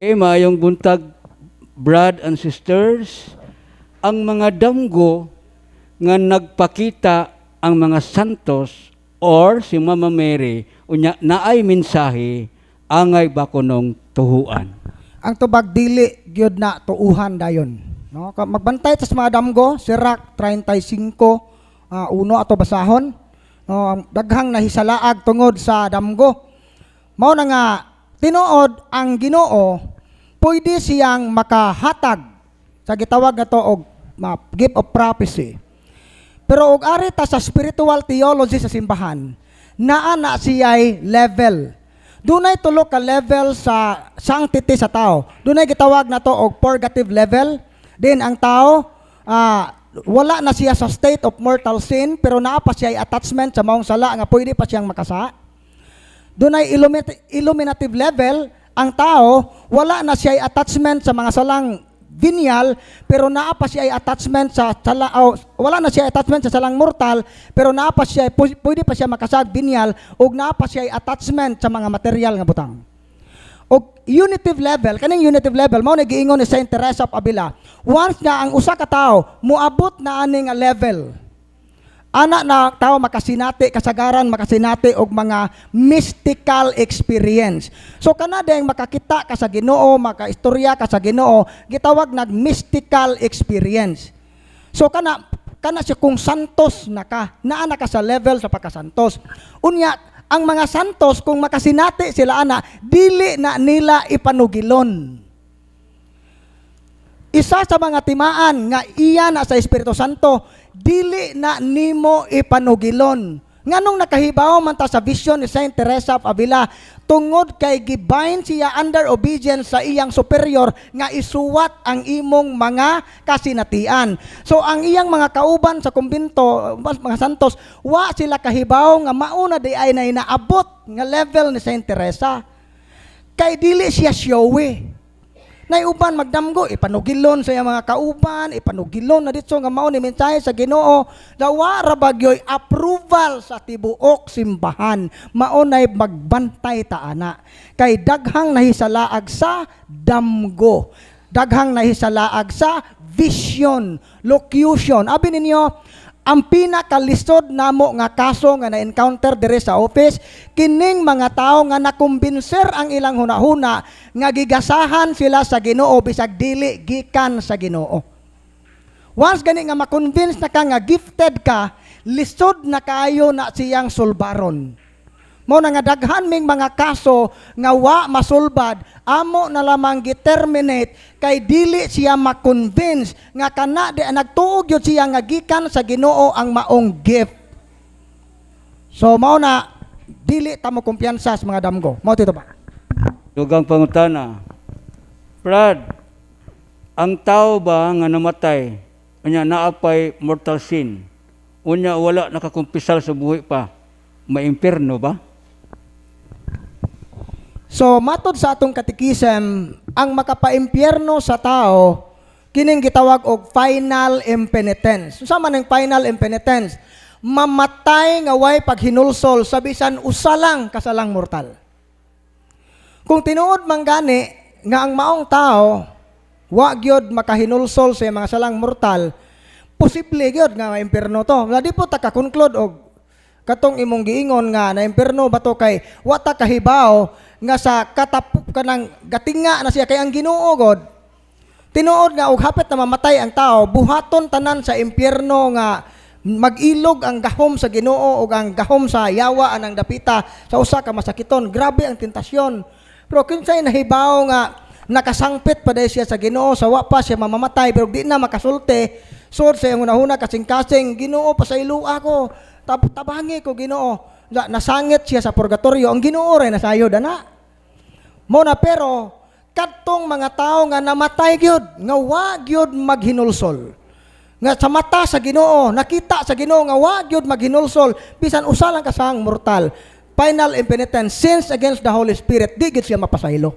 Okay, maayong buntag, brad and sisters. Ang mga damgo nga nagpakita ang mga santos or si Mama Mary, unya naay mensahe, angay ba kunong tuhuan? Ang tubag, dili gyud na tuuhan dayon. No? Magbantay ta sa mga damgo, Sirach 35, 1 ato basahon. No, ang daghang nahisalaag tungod sa damgo. Mao na nga tinuod ang Ginoo pwede siyang makahatag sa gitawag nga to og gift of prophecy. Pero og ari ta sa spiritual theology sa simbahan, naa na siya'y level. Dunay tulo ka level sa sanctity sa tao. Dunay gitawag na to og purgative level. Din ang tao wala na siya sa state of mortal sin, pero naa pa siya attachment sa maong sala nga pwede pa siyang makasa. Dunay illuminative level, ang tao wala na siya attachment sa mga salang venial, pero naa pa siya attachment sa sala, oh, wala na siya attachment sa salang mortal, pero naa pa siya, pwede pa siya makasag venial, ug naa pa siya attachment sa mga material nga butang. Og unitive level, kaning unitive level mao na giingon ni Saint Teresa of Avila. Once nga ang usa ka tawo moabot na ani nga level, ana na tao makasinati, kasagaran makasinati og mga mystical experience. So kana ding makakita ka sa Ginoo, makaistorya ka sa Ginoo, gitawag nag mystical experience. So kana kana siya kung santos na ka, naa na ka sa level sa pagkasantos. Unya, ang mga santos, kung makasinati sila ana, dili na nila ipanugilon. Isa sa mga timaan nga iya na sa Espiritu Santo, dili na nimo ipanugilon. Nganong nakahibaw man ta sa vision ni Saint Teresa of Avila? Tungod kay gibind siya under obedience sa iyang superior nga isuwat ang imong mga kasinatian. So ang iyang mga kauban sa kumbento, mga santos, wa sila kahibaw nga mauna di ay na inaabot nga level ni Saint Teresa. Kay dili siya showy. Nay uban magdamgo, ipanugilon sa iyang mga kauban, ipanugilon na dito nga mao ni mensahe sa Ginoo. Dawa ra bagyoy approval sa tibuok simbahan. Mao nay magbantay ta ana. Kay daghang nahisalaag sa damgo. Daghang nahisalaag sa vision, locution. Abi ninyo, ang pinakalisod namo nga kaso nga na-encounter dire sa office, kining mga tao nga nakumbinser ang ilang hunahuna nga gigasahan sila sa Ginoo bisag dili gikan sa Ginoo. Once gani nga makonvince na ka nga gifted ka, lisod na kayo na siyang sulbaron. Mo na nga daghan ming mga kaso nga wa masulbad, amo na lamang gi-terminate kay dili siya ma-convince nga kana di nagtuo gyud siya nga gikan sa Ginoo ang maong gift. So mao na dili ta mo kumpiyansa sa mga damgo. Mao, Tito ba? Dugang pangutana. Brad, ang tao ba nga namatay, unya naapay mortal sin, unya wala nakakumpisal sa buhi pa, maimpierno ba? So matod sa atong katikisem, ang makapaimpyerno sa tao kining gitawag og final impenitence. Unsa man ang final impenitence? Mamatay nga way paghinulsol sa bisan usa lang kasalang mortal. Kung tinuod man gani nga ang maong tao wa gyud makahinulsol sa mga salang mortal, posible gyud nga maimpierno to. Wala di po ta ka-conclude og katong imong giingon nga na impierno ba to, kay wa ta kahibaw nga sa katap kanang gatinga na siya, kay ang Ginoo god, tinuod nga og hapit na mamatay ang tao, buhaton tanan sa impyerno nga mag-ilog ang gahom sa Ginoo ug ang gahom sa yawa anang dapita sa usa ka masakiton. Grabe ang tentasyon, pero kinsay nahibaw nga nakasangpit pa siya sa Ginoo sa wa pa siya mamamatay, pero di na makasulti sud sa iyang hunahuna, kasing-kasing, "Ginoo, pasayloa ako, tabangi ko, Ginoo." Nasangit siya sa purgatorio, ang Ginoo ray nasayod ana mo na. Pero kadtong mga tao nga namatay gyud nga wa gyud maghinulsol, nga sa mata sa Ginoo, nakita sa Ginoo nga wa gyud maghinulsol bisan usa lang kasang mortal, final impenitence, sins against the Holy Spirit, di gyud siya mapasaylo.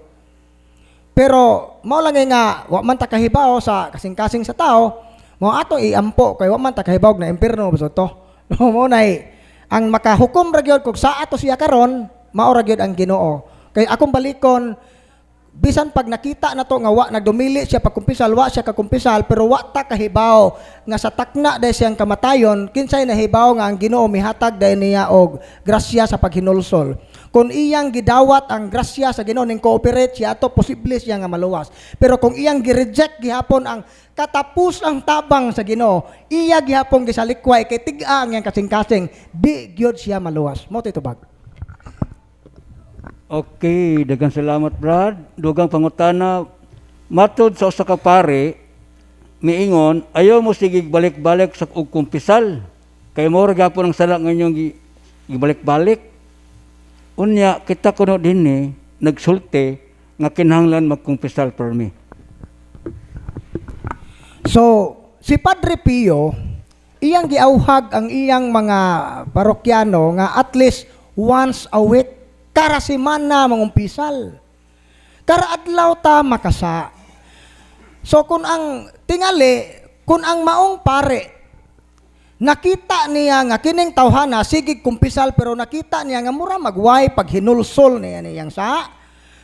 Pero mao lang nga wa man ta kahibaw sa kasing-kasing sa tao, mo atong iampo kay wa man ta kahibaw na impierno ba to. No, mo nay ang makahukom ra gyud kung sa ato siya karon, mao ra gyud ang Ginoo. Kay akong balikon, Bisan pag nakita na to nga wa nagdumili siya pagkumpisal, wa siya kakumpisal, pero wa ta kahibaw nga sa takna dahil siyang kamatayon, kinsay nahibaw nga ang Ginoo mihatag dahil niya og grasya sa paghinulsol. Kung iyang gidawat ang grasya sa Ginoo, ning cooperate siya ato, posible siya nga maluwas. Pero kung iyang gi-reject gihapon ang katapos ang tabang sa Ginoo, iya gihapon gisalikway kay tig-a ang iyang kasing-kasing, di gyud siya maluwas. Mao tubag. Okay, daghang salamat, Brad. Dugang pangutana, matod sa usa ka pare, miingon, ayaw mo sige balik-balik sa og kumpisal. Kay mo ra gyapon ang sala nga inyong gibalik-balik. Unya kita kuno dinhi nagsulti nga kinahanglan magkumpisal permi. So, si Padre Pio, iyang giauhag ang iyang mga parokyano nga at least once a week, kara semana, mangumpisal. Kara adlaw ta makasa. So kung ang tingali, kung ang maong pare nakita niya nga kining tawhana sige kumpisal, pero nakita niya nga mura magway pag hinulsol niya niyang sa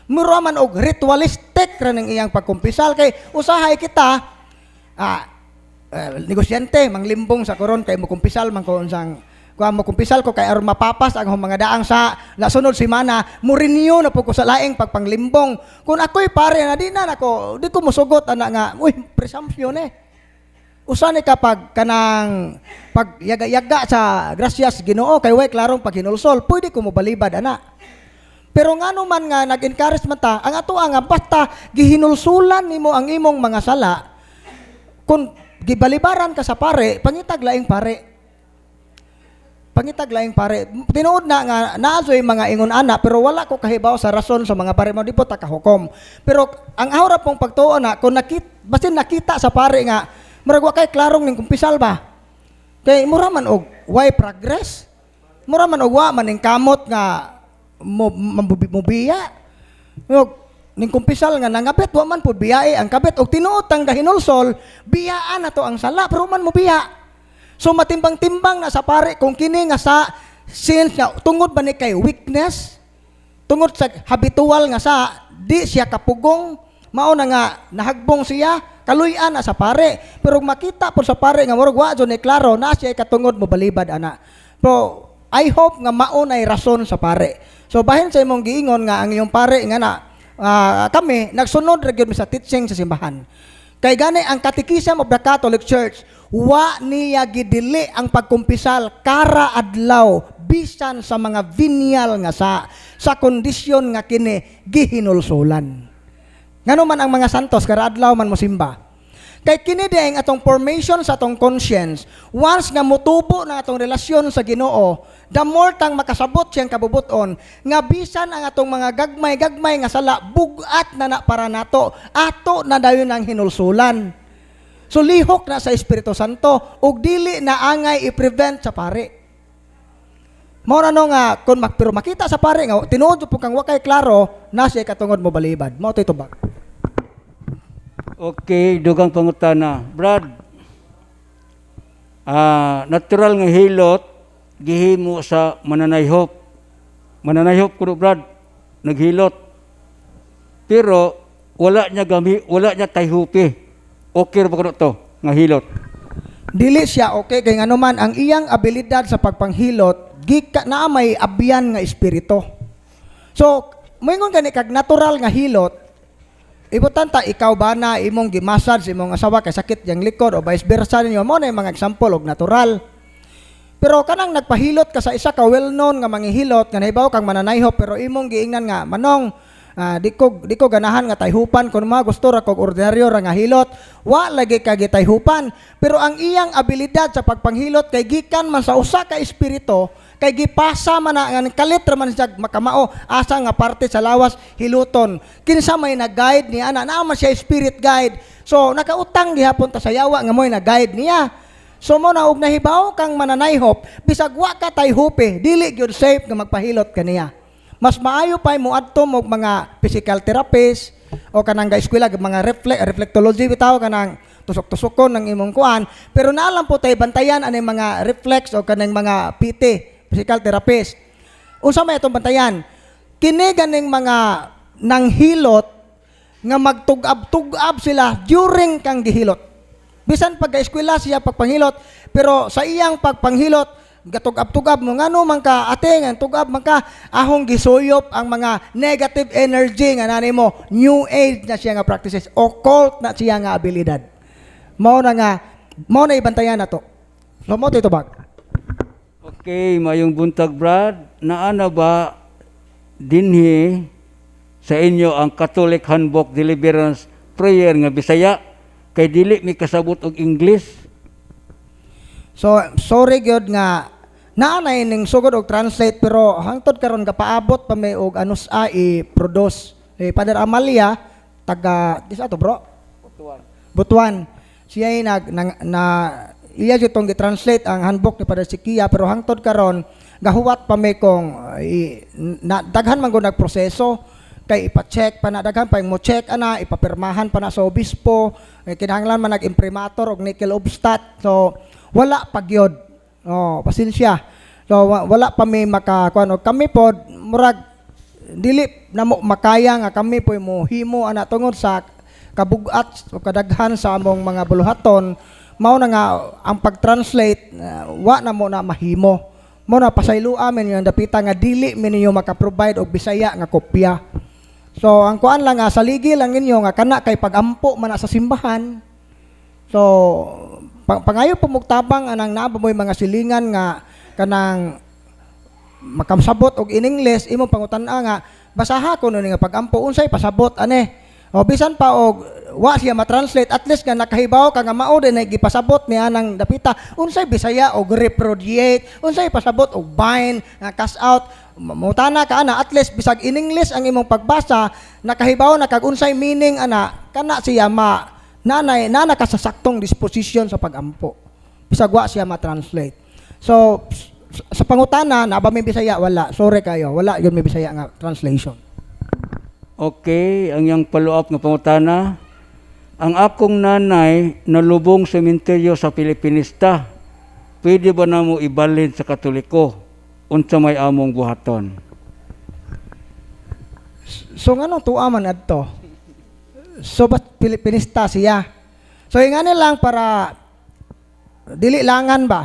mura man og ritualistic ra ning iyang pagkumpisal, kay usahay kita negosyante manglimbong sa koron kay mukumpisal man ko unsang kuha, mo kumpisal ko kay aron mapapas ang akong mga daang sa nasunod semana, mo renew na po ko sa laing pagpanglimbong. Kung ako'y pare na, di na nako, di ko musugot ana nga uy, presumption eh. Usa ni kapag kanang pag yaga-yaga sa grasyas Ginoo kay way klarong paghinulsol, pwede ko mobalibad ana. Pero ngano man nga nag-encourage man ta, ang ato nga basta gihinulsulan nimo ang imong mga sala, kung gibalibaran ka sa pare, pangitag laing pare. Pangitag laing pare. Tinuod na nga naa mga ingon ana, pero wala ko kahibaw sa rason sa mga pare mo, di po ta kahukom. Pero ang aura pong pagtuo na kung nakita, basin nakita sa pare nga murag wa kay klarong ning kumpisal ba. Kay mura man og why progress? Mura man og wa man ning kamot nga mo mubiya. Og ning kumpisal nga nangabit, wa man pud biyae ang kabit, og tinuod tang gahinulsol, biyaan na to ang sala pero man mo biya. So matimbang-timbang na sa pare kung kini nga sa since nga tungod ba ni kay weakness, tungod sa habitual nga sa di siya kapugong, mao na nga nahagbong siya, kaluy-an na sa pare. Pero makita po sa pare nga murag wa jud ni klaro na siya katungod, mo balibad ana. Pero I hope nga mao nay rason sa pare. So bahin sa imong giingon nga ang iyong pare nga na, kami nagsunod ra gyud mi sa teaching sa simbahan. Kay gani ang Catechism of the Catholic Church, wa niya gidili ang pagkumpisal kara adlaw bisan sa mga venial nga sa kondisyon nga kini gihinulsulan. Ngano man ang mga santos kara adlaw man mosimba? Kay kini diay ang atong formation sa atong conscience. Once nga mutubo na atong relasyon sa Ginoo, the more tang makasabot siyang kabubuton nga bisan ang atong mga gagmay-gagmay nga sala, bugat na na para nato, ato na dayon ang hinulsulan. So lihok na sa Espiritu Santo ug dili na angay i-prevent sa pare. Mao na no nga kung pero makita sa pare nga tinuod po kang wa kay klaro na siya katungod mo balibad. Mao to tubag. Okay, dugang pangutana. Brad, natural nga hilot gihimo sa mananayhop. Mananayhop kuno, Brad, naghilot. Pero wala niya tayhupi. Okay ra ba kuno to nga hilot? Dili siya okay kay ngano man ang iyang abilidad sa pagpanghilot gika naa may abyan nga espiritu. So, moingon gani kag natural nga hilot, ibutan ta ikaw ba na imong gimassage imong asawa kay sakit yang likod o vice versa ninyo, mo na yung mga example og natural. Pero kanang nagpahilot ka sa isa ka well-known nga manghihilot nga nahibaw kang mananayhop, pero imong giingnan nga, "Manong, di ko ganahan nga tayhupan kun mga gusto ra kog ordinaryo ra nga hilot," wa lagi ka gitayhupan. Pero ang iyang abilidad sa pagpanghilot kay gikan man sa usa ka espiritu, kay gipasa man na nga kalit ra man siya makamao asa nga parte sa lawas hiluton, kinsa may nag-guide niya ana, naa man siya spirit guide. So nakautang gihapon ta sa yawa nga mo'y nag-guide niya. So mo na og nahibaw kang mananayhop, bisag wa ka tayhupi, dili gyud safe nga magpahilot kaniya. Mas maayo pa mo adto mo mga physical therapist o kanang ga eskwela mga reflectology bitaw, kanang tusok-tusokon ng imong kuan. Pero naalam po tay bantayan ani mga reflex o kanang mga PT, physical therapist. Unsa may atong bantayan? Kini ganing mga nanghilot. nga magtug-ab-tug-ab sila during kang gihilot. Bisan pagka eskwela siya pagpanghilot, pero sa iyang pagpanghilot, gatug-ab-tugab mo, ngano man ka, ate, nga tugab man ka? Ahong gisuyop ang mga negative energy nga nani mo, New Age na siya nga practices, occult na siya nga abilidad. Mao na nga, mao na ibantayan na to. So mo titubag. Okay, mayong buntag, Brad. Naa na ba dinhi sa inyo ang Catholic Handbook Deliverance Prayer nga Bisaya? Kay dili mi kasabot og English. So sorry gyud nga naa na ining sugod og translate, pero hangtod karon gapaabot pa may og anus a i-produce. Eh, Father Amalia taga di sa ato, bro, Butuan. Butuan. Siya ay nag na, na iya jud tong gi-translate ang handbook ni Father Sikia, pero hangtod karon gahuwat pa may kong na, daghan man gud nagproseso kay ipa-check pa na, daghan pa mo check ana, ipapirmahan pa na sa obispo, eh, kinahanglan man nag-imprimatur og nihil obstat, so wala pa gyud. Oh, pasensya. So wala pa may maka kuan. Kami pod murag dili namo makaya nga kami po mo himo ana tungod sa kabugat o kadaghan sa among mga buluhaton. Mao na nga ang pag-translate wa na mo na mahimo. Mo na pasaylo amin yung dapita nga dili mi ninyo maka-provide og Bisaya nga kopya. So ang kuan lang nga saligi lang ninyo nga kana kay pagampo man na sa simbahan. So pangayo po mugtabang anang naa ba mo'y mga silingan nga kanang makamsabot og in English, imong pangutan-a nga basaha ko ni nga pagampo, unsay pasabot ane. O bisan pa og wa siya ma-translate, at least nga nakahibaw ka nga mao din ay gipasabot ni anang dapita, unsay Bisaya og repudiate, unsay pasabot og bind, nga cast out. Mutana ka ana, at least bisag in English ang imong pagbasa, nakahibaw na kag unsay meaning ana, kana siya ma nanay na nakasasaktong disposition sa pagampo bisag wa siya ma-translate. So sa pangutana na ba may Bisaya, wala. Sorry kayo, wala yun may Bisaya nga translation. Okay, ang iyang follow-up nga pangutana: ang akong nanay nalubong sa sementeryo sa Pilipinista. Pwede ba namo ibalhin sa Katoliko? Unsa may among buhaton? So nganong tuwa man adto? So ba't Pilipinista siya? So ingani lang para dili langan ba?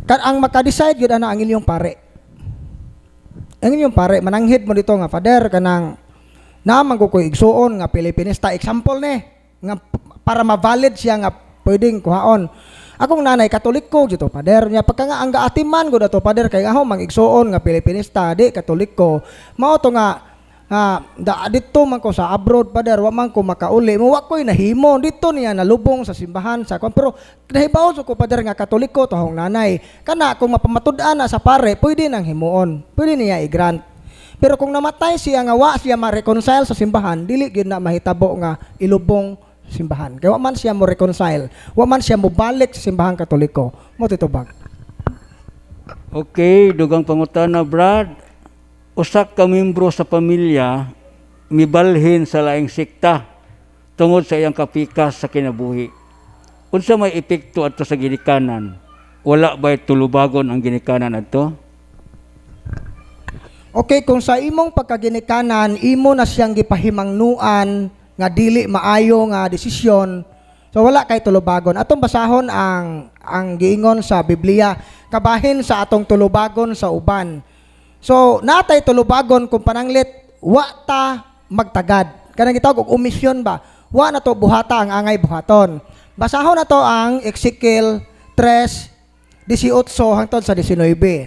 Ang maka-decide yun ana ang inyong pare. Ang inyong pare mananghid mo dito nga, "Father, kanang naman ko ko'y igsuon nga Pilipinista," example ni nga para ma-valid siya nga pwedeng kuhaon. "Akong nanay Katoliko dito, Father. Nya pagka nga ang gaatiman ko dato, Father, kay ako mang igsuon nga Pilipinista di Katoliko. Mao to nga da dito man ko sa abroad, Father, wa man ko makauli mo, wa ko'y nahimo dito niya nalubong sa simbahan sa kwan, pero nahibaw ko, Father, nga Katoliko to akong nanay." Kana kung mapamatud-an na sa pare, pwede nang himuon, pwede niya i-grant. Pero kung namatay siya nga wa siya ma-reconcile sa simbahan, dili gyud na mahitabo nga ilubong sa simbahan. Kay wa man siya mo reconcile, wa man siya mo balik sa Simbahang Katoliko. Mo titubag. Okay, dugang pangutana, Brad. Usa ka membro sa pamilya mibalhin sa laing sekta tungod sa iyang kapikas sa kinabuhi. Unsa may epekto adto sa ginikanan? Wala ba'y tulubagon ang ginikanan adto? Okay, kung sa imong pagkaginikanan, imo na siyang gipahimangnuan nga dili maayo nga desisyon, so wala kay tulubagon. Atong basahon ang giingon sa Biblia kabahin sa atong tulubagon sa uban. So natay tulubagon kung pananglit wa ta magtagad. Kanang gitawag og omission ba? Wa na to buhata ang angay buhaton. Basahon na to ang Ezekiel 3:18 hangtod sa 19.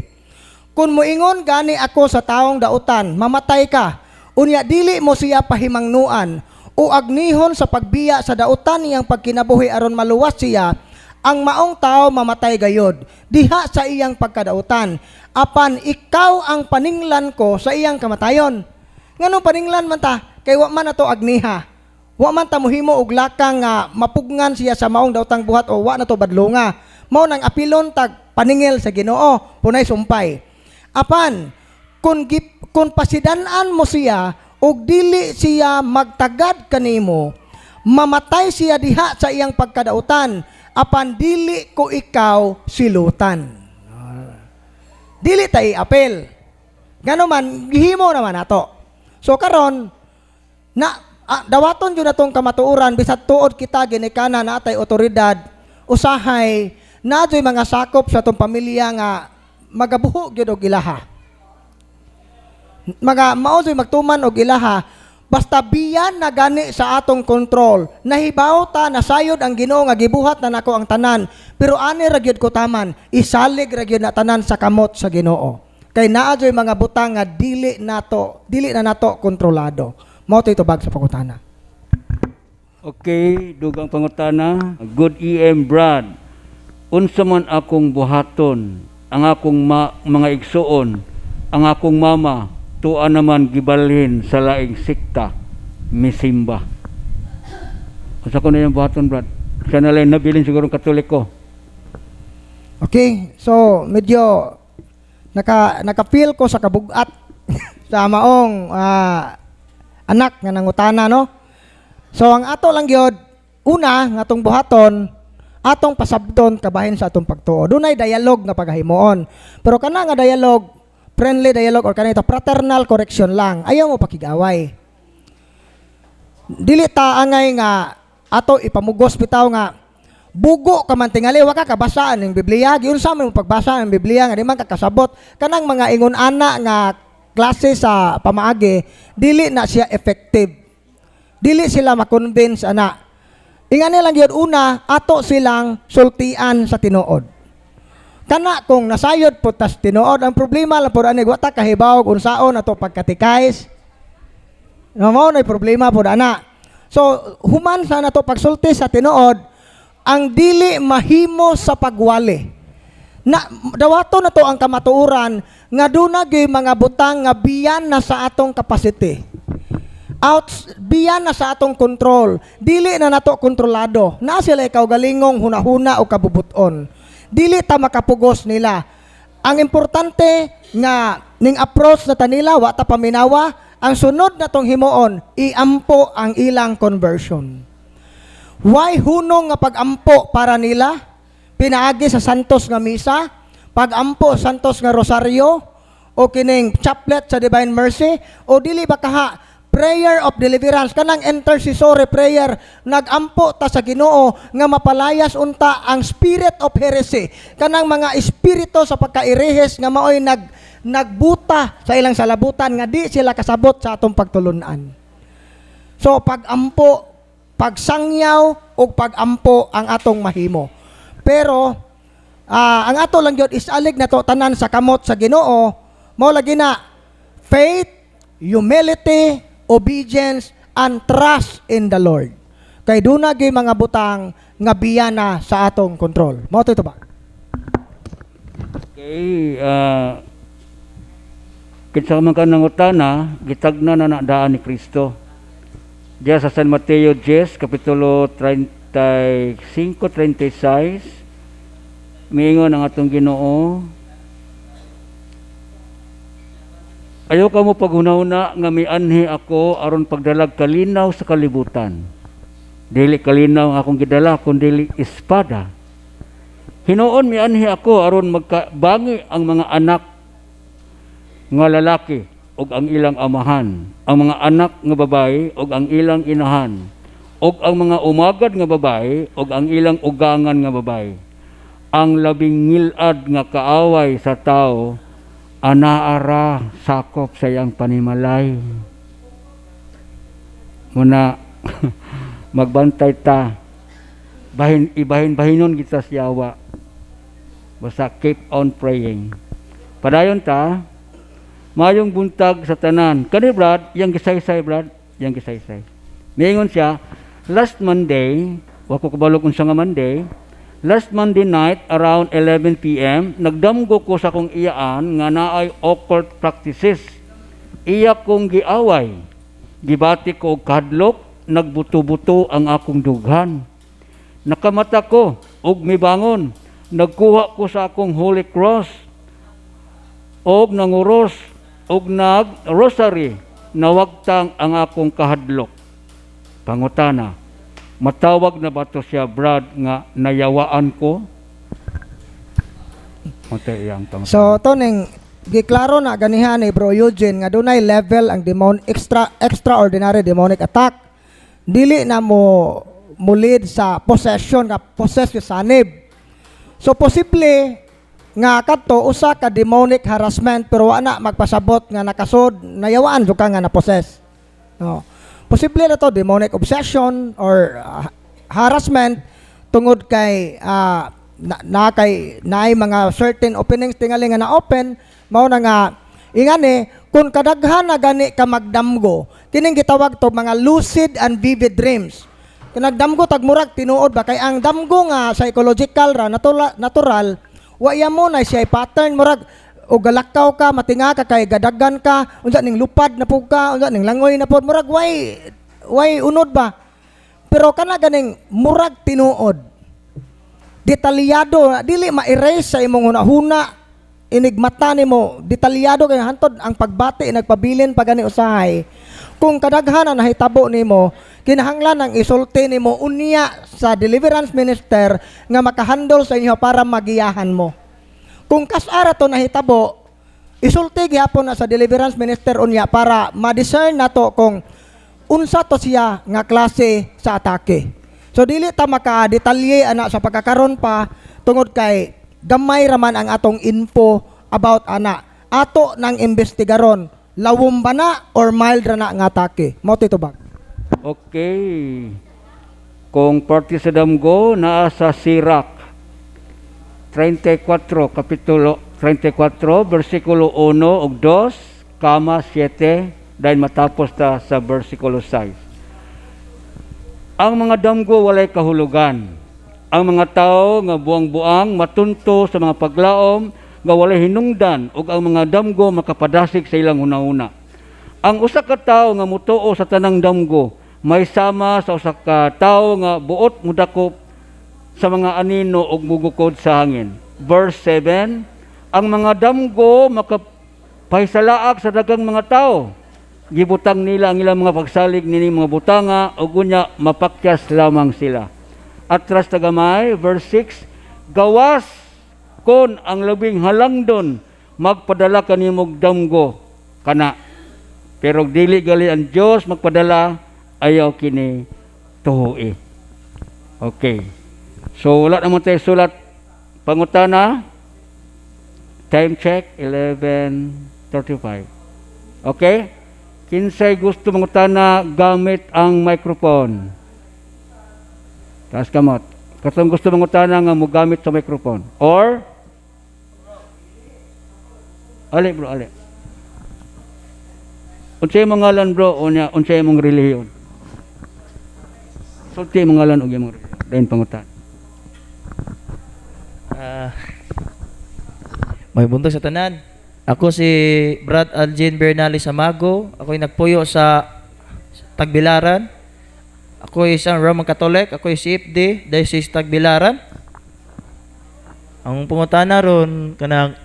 "Kung muingon gani ako sa taong dautan, 'Mamatay ka,' unya dili mo siya pahimangnuan o agnihon sa pagbiya sa dautan niyang pagkinabuhi aron maluwas siya, ang maong tao mamatay gayod diha sa iyang pagkadautan. Apan ikaw ang paninglan ko sa iyang kamatayon." Nganong paninglan man ta? Kay wa man ato agniha. Wa man ta mohimo og lakang nga mapugngan siya sa maong daotang buhat o wa na to badlonga. Mao nang apilon tag paningil sa Ginoo, punay sumpay. "Apan kung pasidan-an mo siya ug dili siya magtagad kanimo, mamatay siya diha sa iyang pagkadautan, apan dili ko ikaw silutan." Dili ta i-apel. Ngano man gihimo naman nato. So karon Na dawaton jud atong kamatuoran, bisag tuod kita ginikanan natay otoridad, usahay naa juy mga sakop sa atong pamilya nga magabuho gyud og ilaha. Mga mao juy magtuman og ilaha, basta biyan na gani sa atong kontrol. Nahibaw ta, nasayod ang Ginoo nga gibuhat na nako ang tanan, pero ani ra gyud ko taman, isalig ra gyud na tanan sa kamot sa Ginoo. Kay naa juy mga butang nga dili na nato kontrolado. Mao to'y tubag sa pangutana. Okay, dugang pangutana. Good EM, Brad. Unsa man akong buhaton, ang akong mga igsuon, ang akong mama, tua naman gibalhin sa laing sikta, misimba. Unsa ko na yung buhaton, Brad? Siya na lang nabilin siguro Katoliko. Okay, so medyo naka-feel ko sa kabugat sa maong anak nga nangutana, no. So ang ato lang gyud una nga atong buhaton, atong pasabton kabahin sa atong pagtuo. Dunay dialogue nga pagahimuon. Pero kana nga dialogue, friendly dialogue or kanito fraternal correction lang. Ayaw mo pakigaway. Dili ta angay nga ato ipamugos bitaw nga bugo ka man tingali, wa ka kabasa ning Biblia, giunsa man mo pagbasa ang Biblia nga di man ka kasabot? Kanang mga ingon ana nga klase sa pamaagi, dili na siya effective, dili sila ma-convince ana. Ingani lang gyud, una ato silang sultian sa tinuod. Kana kung nasayod po tas tinuod, ang problema lang pod ani, wa ta kahibaw unsaon ato pagkatikais. No, mao na problema pod ana. So human sa nato pagsulti sa tinuod, ang dili mahimo sa pagwali. Na dawato na to ang kamatuoran nga duna gyud mga butang nga biyan na sa atong capacity. Out biyan na sa atong kontrol. Dili na nato kontrolado. Na sila kaugalingong hunahuna o kabubuton. Dili ta makapugos nila. Ang importante nga ning approach na ta nila, wa ta paminawa, ang sunod na tong himuon, iampo ang ilang conversion. Why hunong nga pagampo para nila? Pinaagi sa Santos nga Misa, pagampo Santos nga Rosaryo, o kining chaplet sa Divine Mercy, o dili ba kaha prayer of deliverance, kanang intercessory prayer, nagampo ta sa Ginoo nga mapalayas unta ang spirit of heresy, kanang mga espiritu sa pagkaerehes nga maoy nagbuta sa ilang salabutan nga di sila kasabot sa atong pagtulunan. So pagampo, pagsangyaw ug pagampo ang atong mahimo. Pero ang ato lang gyud, isalig na to tanan sa kamot sa Ginoo. Mao lagi na faith, humility, obedience and trust in the Lord. Kay duna gyud mga butang nga biyana sa atong kontrol. Mao to ito ba? Okay, kinsa man ka nangutana, gitagna na na daan ni Kristo. Diya sa San Mateo 10, Kapitulo 35, 36, miingon ang atong Ginoo, "Ayaw ka mo paghunahuna nga mianhi ako aron pagdalag kalinaw sa kalibutan. Dili kalinaw ang akong gidala, kundi espada. Hinuon mianhi ako aron magkabangi ang mga anak nga lalaki ug ang ilang amahan, ang mga anak nga babae ug ang ilang inahan, ug ang mga umagad nga babae ug ang ilang ugangan nga babae. Ang labing ngilad nga kaaway sa tao anaara sakop sa iyang panimalay." Muna magbantay ta, bahin ibahin bahinon kita siyawa. Basta keep on praying. Padayon ta. Mayong buntag sa tanan. Kani, Brad, yang gisaysay, Brad, yang gisaysay. Miingon siya, last Monday, wa ko kabalo kung sa nga Monday, last Monday night around 11 p.m., nagdamgo ko sa akong iyaan nga naay occult practices. Iya kong giaway. Gibati ko og kahadlok, nagbuto-buto ang akong dughan. Nakamata ko og mibangon. Nagkuha ko sa akong Holy Cross og nanguros og nag rosary, nawagtang ang akong kahadlok. Pangutana, matawag na ba to siya, Brad, nga nayawaan ko? Mao iyang pangutana. So to ning Giklaro na ganihan ni Bro Eugene nga dunay level ang demon extraordinary demonic attack. Dili na mo lead sa possession nga possess yung sanib. So posible nga kadto usa ka demonic harassment, pero wa na magpasabot nga nakasod, nayawaan jud ka nga na possess. No. Posible na to demonic obsession or harassment tungod kay na kay naay mga certain openings tingali nga na open. Mao na nga ingani, kung kadaghan na gani ka magdamgo, kining gitawag to mga lucid and vivid dreams. Kung nagdamgo tag murag tinuod ba, kay ang damgo nga psychological ra, natural, natural wa mo na siya pattern. Murag o galakaw ka, matinga ka kay gadagan ka, unsa ning lupad na pud ka, unsa ning langoy na pud, murag way unod ba. Pero kana ganing murag tinuod, detalyado, dili ma-erase sa imong hunahuna, inigmata nimo detalyado kay hantod ang pagbati nagpabilin pa gani usahay. Kung kadaghan na nahitabo nimo, kinahanglan ang isulti nimo unya sa deliverance minister nga makahandle sa inyo para magiyahan mo. Kung kasara to nahitabo, isulti gihapon na sa deliverance minister unya para ma-discern nato kung unsa to siya nga klase sa atake. So dili ta maka-detalye ana sa pagkakaron pa tungod kay gamay raman ang atong info about ana. Ato nang imbestigaron, lawom ba na or mild ra na nga atake. Mao to ba? Okay. Kung parte sa damgo, naa sa Sirach 34, Kapitulo 34, versikulo 1 ug 2, kama 7, dahil matapos ta sa versikulo 6. Ang mga damgo walay kahulugan. Ang mga tao nga buang-buang matunto sa mga paglaom nga walay hinungdan ug ang mga damgo makapadasig sa ilang hunahuna. Ang usa ka tawo nga mutuo sa tanang damgo may sama sa usa ka tawo nga buot mudakop sa mga anino ug mugukod sa hangin. Verse 7, ang mga damgo makapahisalaak sa daghang mga tao. Gibutang nila ang ilang mga pagsalig nining mga butanga ug unya mapakyas lamang sila. Atras ta gamay, verse 6, gawas kon ang labing halangdon magpadala kanimog damgo kana. Pero dili gali ang Dios magpadala, ayaw kini tuoi. Okay. So wala naman tayo sulat pangutana. Time check, 11:35. Okay? Kinsay gusto mangutana gamit ang microphone? Taas kamot. Katong gusto mangutana nga mogamit sa microphone. Or Ali bro, ali. Unsay imong ngalan, bro, unya unsay imong relihiyon? Sulti imong ngalan ug imong relihiyon. Dayon pangutan. May buntag sa tanan. Ako si Brad Algin Bernales Amago. Ako'y nagpuyo sa Tagbilaran. Ako isang Roman Catholic. Ako'y CFD, Diocese Tagbilaran. Ang pangutana ron kanang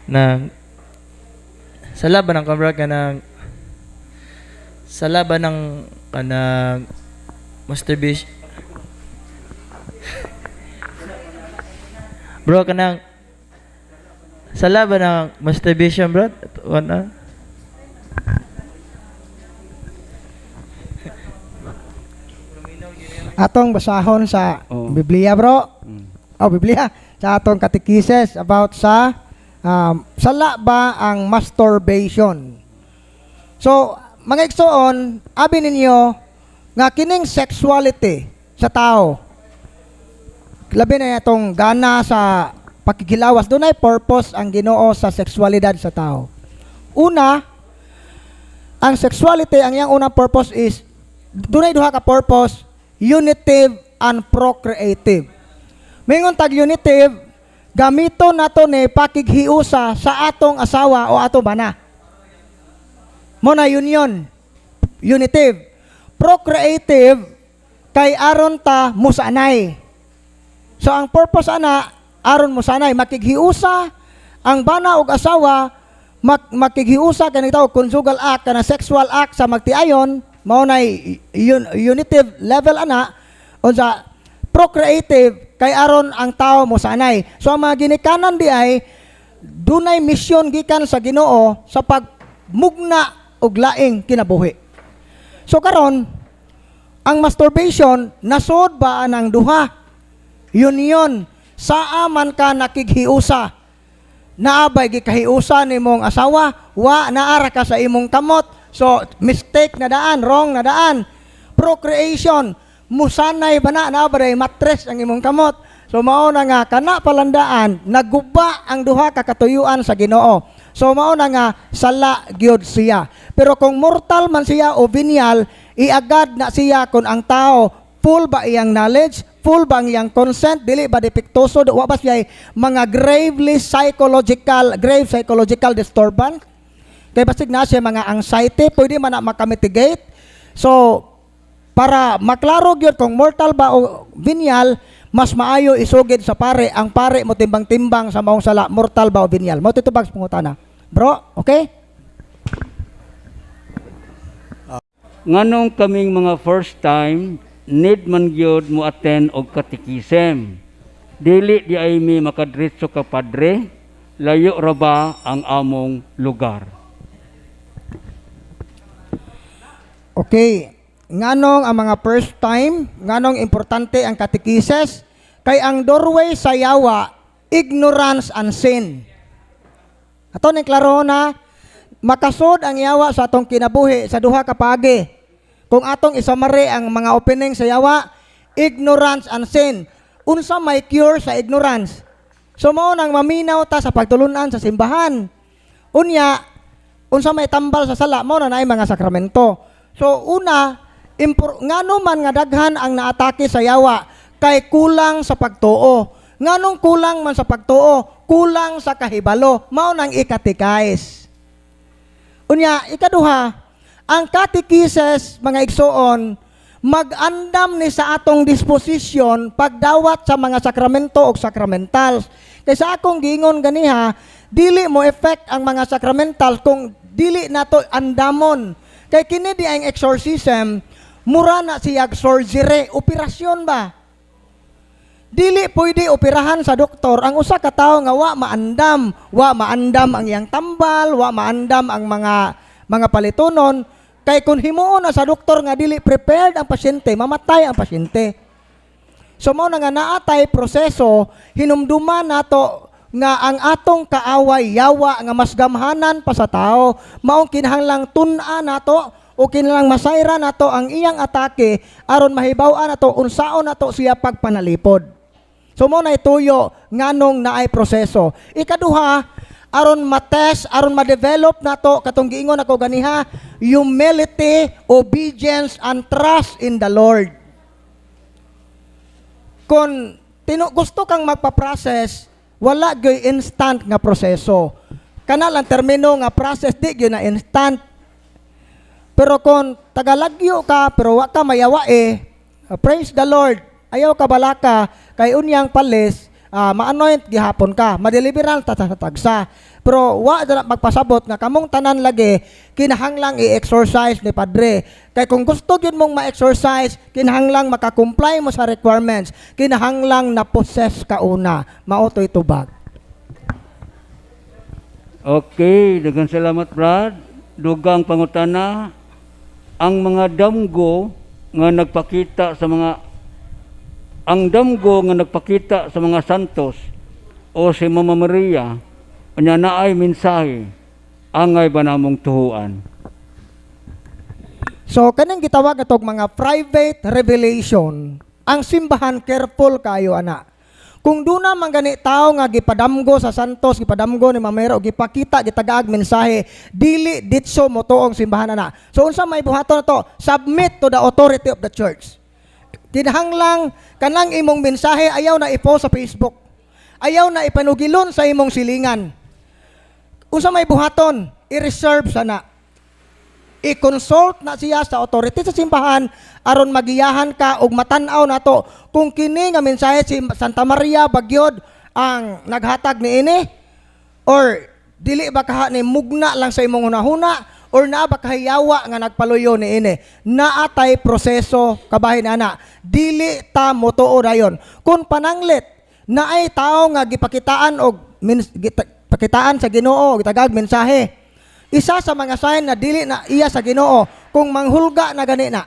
nang sa laban ng kamra kanang sa laban ng kanang masturbation, bro, kanang sa laban ng masturbation, bro, ano. Atong basahon sa Oo. Biblia, bro. Oh, Biblia. Sa atong katekises about sa sala ba ang masturbation. So, mga igsoon, abi ninyo nga kining sexuality sa tao, labi na itong gana sa pakikilawas, dunay purpose ang Ginoo sa sexualidad sa tao. Una, ang sexuality, ang iyang unang purpose is, dunay duha ka purpose, unitive and procreative. Mingon tag unitive, gamito nato ni pakighiusa sa atong asawa o atong bana. Mo na union, unitive. Procreative, kay aron ta musanay. So ang purpose ana, aron musanay, makighiusa ang bana og asawa, makighiusa kanang tawag conjugal act, kana sexual act sa magtiayon, mao nay unitive level ana. Unsa procreative, kay aron ang tao mosanay. So ang mga ginikanan di ay Dunay misyon gikan sa Ginoo sa pagmugna og laing kinabuhi. So karon, ang masturbation nasod ba ang duha? Yun yun. Saa man ka nakighiusa? Naa bay gikahiusa nimong asawa? Wa, naara ka sa imong kamot. So mistake na daan, wrong na daan. Procreation, musanay ba na, naa ba day matres ang imong kamot? So mao na nga kana palandaan naguba ang duha ka katuyuan sa Ginoo. So mao na nga sala gyud siya. Pero kung mortal man siya o venial, iagad na siya kung ang tao full ba iyang knowledge, full ba ang iyang consent, dili ba depektoso, wa ba siya mga grave psychological disturbance? Kay basig na siya mga anxiety, pwede man na makamitigate. So, para maklaro gyud kung mortal ba o venial, mas maayo isugid sa pare, ang pare mo timbang-timbang sa maong sala, mortal ba o venial. Mao titubag sa pangutana. Bro, okay? Nganong kaming mga first time need man gyud mo attend og catechism? Dili di ay mi makadritso ka padre, layo ra ba ang among lugar? Okay. Nganong ang mga first time, nganong importante ang katekises? Kay ang doorway sa yawa, ignorance and sin. Ato ning klaro na makasod ang yawa sa atong kinabuhi sa duha ka paagi. Kung atong isamari ang mga opening sa yawa, ignorance and sin. Unsa may cure sa ignorance? So mao nang maminaw ta sa pagtulunan sa simbahan. Unya, unsa may tambal sa sala, mao na naay mga sakramento. So una, ngano man nga daghan ang naatake sa yawa kay kulang sa pagtuo. Nganong kulang man sa pagtuo? Kulang sa kahibalo. Mao nang ikatikais. Unya, ikaduha, ang katekises, mga igsoon, mag-andam ni sa atong disposisyon pagdawat sa mga sakramento o sacramentals. Kay sa akong giingon ganiha, dili mo effect ang mga sacramental kung dili nato andamon. Kay kini di ang exorcism, mura na siyag surgery, operasyon ba? Dili pwede operahan sa doktor ang usa ka tawo nga wa maandam, wa maandam ang iyang tambal, wa maandam ang mga palitunon. Kay kung himuon na sa doktor nga dili prepared ang pasyente, mamatay ang pasyente. So mao na nga naatay proseso, hinumduman nato nga ang atong kaaway yawa nga mas gamhanan pa sa tao, maong kinahanglang tun-a nato o kinahanglang masayra nato ang iyang atake aron mahibaw-an nato unsaon nato siya pagpanalipod. So mao na ituyo nganong naay proseso. Ikaduha, aron matest, aron ma-develop nato katong giingon ako ganiha, humility, obedience and trust in the Lord. Kung gusto kang magpa-process, wala gyoy instant nga proseso. Kana lang termino nga process, di gyud na instant. Pero kung tagalagyo ka pero wa ka mayawa eh, praise the Lord. Ayaw ka balaka kay unyang palis, ma-anoint gihapon ka, madeliveran ta sa tagsa. Pero wa dala magpasabot nga kamong tanan lagi kinahanglang i-exorcise ni padre. Kay kung gusto gyud mong ma-exorcise, kinahanglang maka-comply mo sa requirements, kinahanglang na-possess ka una. Mao to'y tubag. Okay, daghang salamat, Brad. Dugang pangutana, ang mga damgo nga nagpakita sa mga ang damgo nga nagpakita sa mga santos o si Mama Maria unya naay mensahe, angay ba namong tuhuan? So kaning gitawag atog mga private revelation, ang simbahan careful kayo ana. Kung duna man gani tao nga gipadamgo sa santos, gipadamgo ni Mama Mary o gipakita, gitagaag mensahe, dili ditso mo tuong simbahan ana. So unsa may buhaton nato? Submit to the authority of the church. Kinahanglang kanang imong mensahe ayaw na i-post sa Facebook. Ayaw na ipanugilon sa imong silingan. Unsa may buhaton? I-reserve sana. I-consult na siya sa authority sa simbahan aron magiyahan ka og matan-aw nato kung kini nga mensahe si Santa Maria bagyod ang naghatag niini or dili ba kaha ni mugna lang sa imong hunahuna or naa ba kahiyawa nga nagpaluyo niini. Naatay proseso kabahin ana, dili ta motuo dayon. Kung pananglit naay tawo nga gipakitaan og Pakitaan sa Ginoo, gitagaag mensahe. Isa sa mga sign na dili na iya sa Ginoo, kung manghulga na gani na,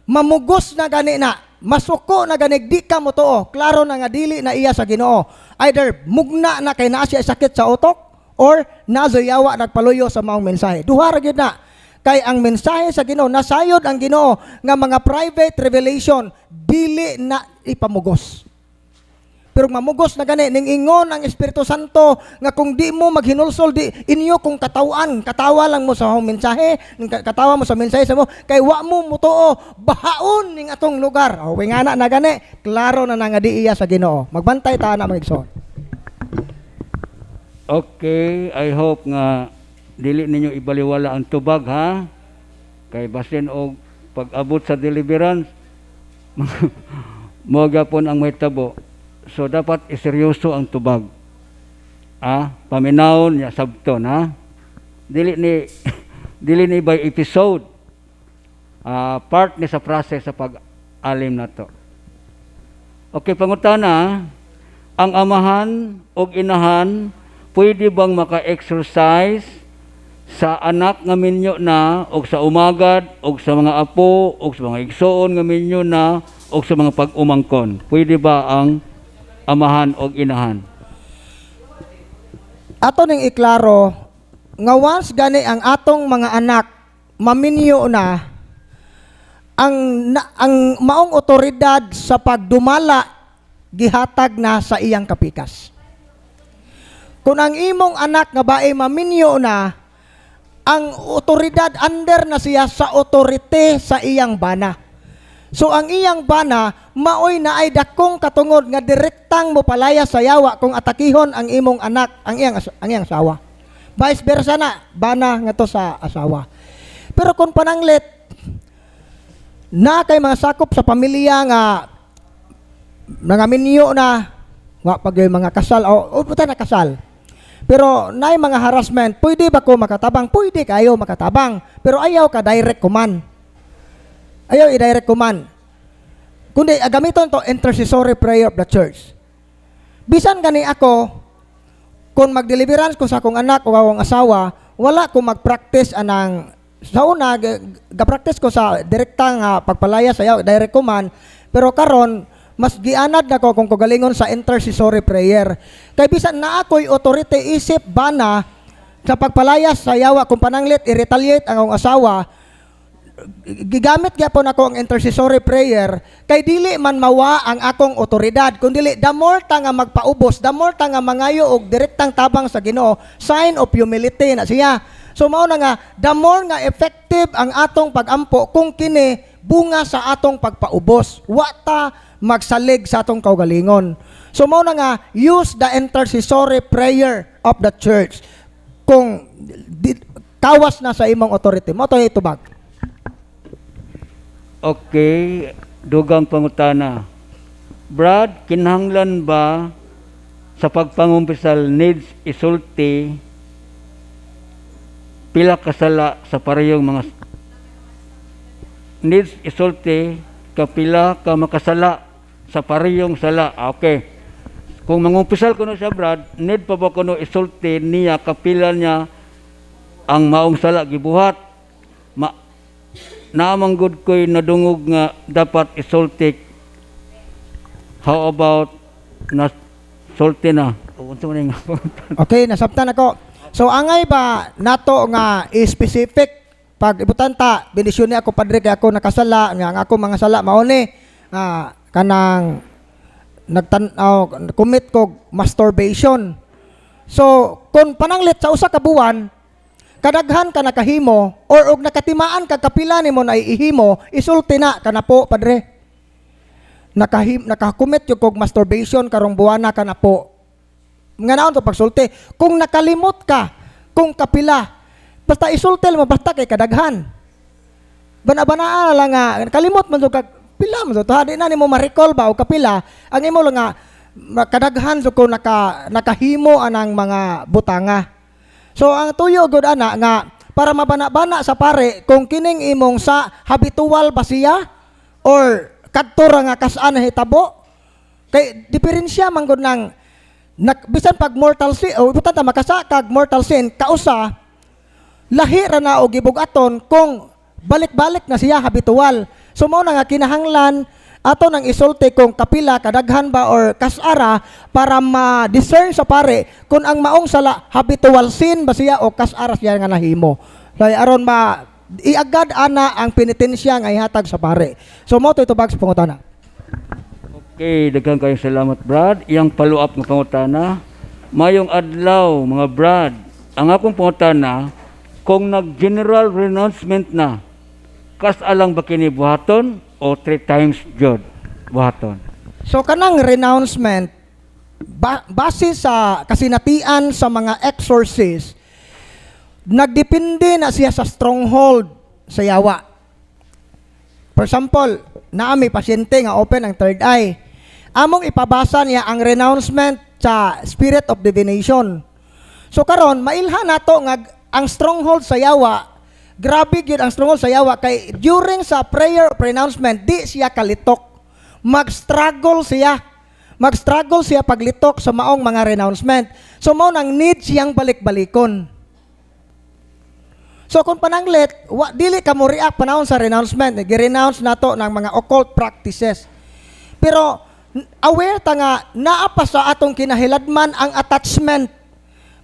mamugos na gani na, masuko na gani, di ka motuo, klaro na nga dili na iya sa Ginoo. Either mugna na kay naa siya sakit sa utok or nazoyawa nagpaluyo sa maong mensahe. Duha ra gyud na. Kay ang mensahe sa Ginoo, nasayod ang Ginoo nga mga private revelation dili na ipamugos. Pero mamugos na gani ning ingon ang Espiritu Santo nga kung di mo maghinulsol, di inyo kung katawan, katawa lang mo sa akong mensahe, ning katawa mo sa mensahe sa mo kay wa mo mutuo, bahaon ning atong lugar. O ngana na gani, klaro na nga di iya sa Ginoo. Magbantay ta na, mga igsoon. Okay, I hope nga dili ninyo ibaliwala ang tubag, ha. Kay basin og pag-abot sa deliverance mo gapon ang mahitabo. So dapat iseryoso ang tubag. Ah, paminawon niya sabton, ha. Dili ni by episode. Ah, part ni sa process sa pag-alim na to. Okay, pangutana, ang amahan o inahan pwede bang maka-exorcise sa anak nga minyo na o sa umagad o sa mga apo o sa mga igsoon nga minyo na o sa mga pag-umangkon? Pwede ba ang amahan o inahan? Ato ning iklaro nga once gani ang atong mga anak maminyo na, ang maong otoridad sa pagdumala gihatag na sa iyang kapikas. Kung ang imong anak nga bae maminyo na, ang otoridad under na siya sa otorite sa iyang bana. So ang iyang bana maoy na ay dakong katungod nga direktang mopalaya sa yawa kung atakihon ang imong anak, ang iyang asawa. Vice versa na, bana nga to sa asawa. Pero kung pananglit na kay mga sakop sa pamilya nga mga minyo na nga pag yung mga kasal o puta na kasal. Pero naay mga harassment, pwede ba ko makatabang? Pwede kayo makatabang, pero ayaw ka direct command. Ayaw i-direct command. Kundi gamiton to intercessory prayer of the church. Bisan gani ako, kung mag-deliverance ko sa akong anak o akong asawa, wala ko mag-practice anang sa una ga-practice ko sa direktang pagpalaya sa yawa, direct command, pero karon mas gianad na ko kung kagalingon sa intercessory prayer. Kay bisan na ako'y authority isip bana sa pagpalaya sa yawa, kung pananglit i-retaliate ang akong asawa, gigamit gyapon ako ang intercessory prayer kay dili man mawa ang akong otoridad, kun dili, the more ta nga magpaubos, the more ta nga mangayo og direktang tabang sa Ginoo, sign of humility na siya. So mao na nga the more nga effective ang atong pagampo kung kini bunga sa atong pagpaubos, wa ta magsalig sa atong kaugalingon. So mao na nga use the intercessory prayer of the church kung di, kawas na sa imong authority mo to itubag. Okay, dugang pangutana. Brad, kinahanglan ba sa pagpangumpisal needs isulti pila kasala sa parehong mga needs isulti kapila ka makasala sa parehong sala? Ah, okay. Kung mangumpisal kuno siya, Brad, need pa ba kuno isulti niya kapila niya ang maong sala gibuhat? Ma naamang gud ko'y nadungog nga dapat isulti. How about na sulti na? Unsa man nga? Okay, nasabtan ako. So angay ba nato nga specific pag ibutan ta, bendisyon ni ako, padre, kay ako nakasala nga ang ako mga sala mao ni kanang nagtan oh, commit ko masturbation. So kung pananglit sa usa ka buwan kadaghan ka nakahimo or og nakatimaan ka kapila nimo na ihimo, isulti na kana po, padre. Nakacommit yung kog masturbation karong buwana kana po. Nga naon to pagsulti? Kung nakalimot ka, kung kapila, basta isulti mo, basta kay kadaghan. Bana-banaa lang nga kalimot man jud ka pila man jud to, di na nimo ma-recall ba o kapila, ang imo lang nga kadaghan jud ko nakahimo anang mga butanga. So ang tuyo gud ana nga para mabana-bana sa pare kung kining imong sa habitual ba siya or kadto ra nga kas-an hitabo, kay diferensya man gud ng Bisan pag mortal sin o butan ta makasa kag mortal sin kausa, lahi ra na og gibug-aton kung balik-balik na siya, habitual. So mao na nga kinahanglan ato nang isulti kung kapila, kadaghan ba or kasara, para ma-discern sa pare kung ang maong sala habitual sin ba siya o kasara siya nga nahimo. So aron ma iagad ana ang penitensya nga ihatag sa pare. So mao to itubag sa pangutana. Okay, daghan kayong salamat, Brad. Iyang follow up nga pangutana. Mayong adlaw, mga Brad. Ang akong pangutana, kung nag-general renouncement na, kas-a lang ba kini buhaton o three times jud buhaton? So kanang renouncement base sa kasinatian sa mga exorcists, nagdepende na siya sa stronghold sa yawa. For example, naa mi pasyente nga open ang third eye. Among ipabasa niya ang renouncement sa spirit of divination. So karon mailhan nato nga ang stronghold sa yawa, grabe gyud ang stronghold sa yawa kay during sa prayer of renouncement di siya kalitok. Mag-struggle siya. Mag-struggle siya paglitok sa maong mga renouncement. So mao nang need siyang balik-balikon. So kung pananglit, dili ka mo react panahon sa renouncement, gi-renounce nato ng mga occult practices. Pero aware ta nga naa pa sa atong kinahiladman ang attachment.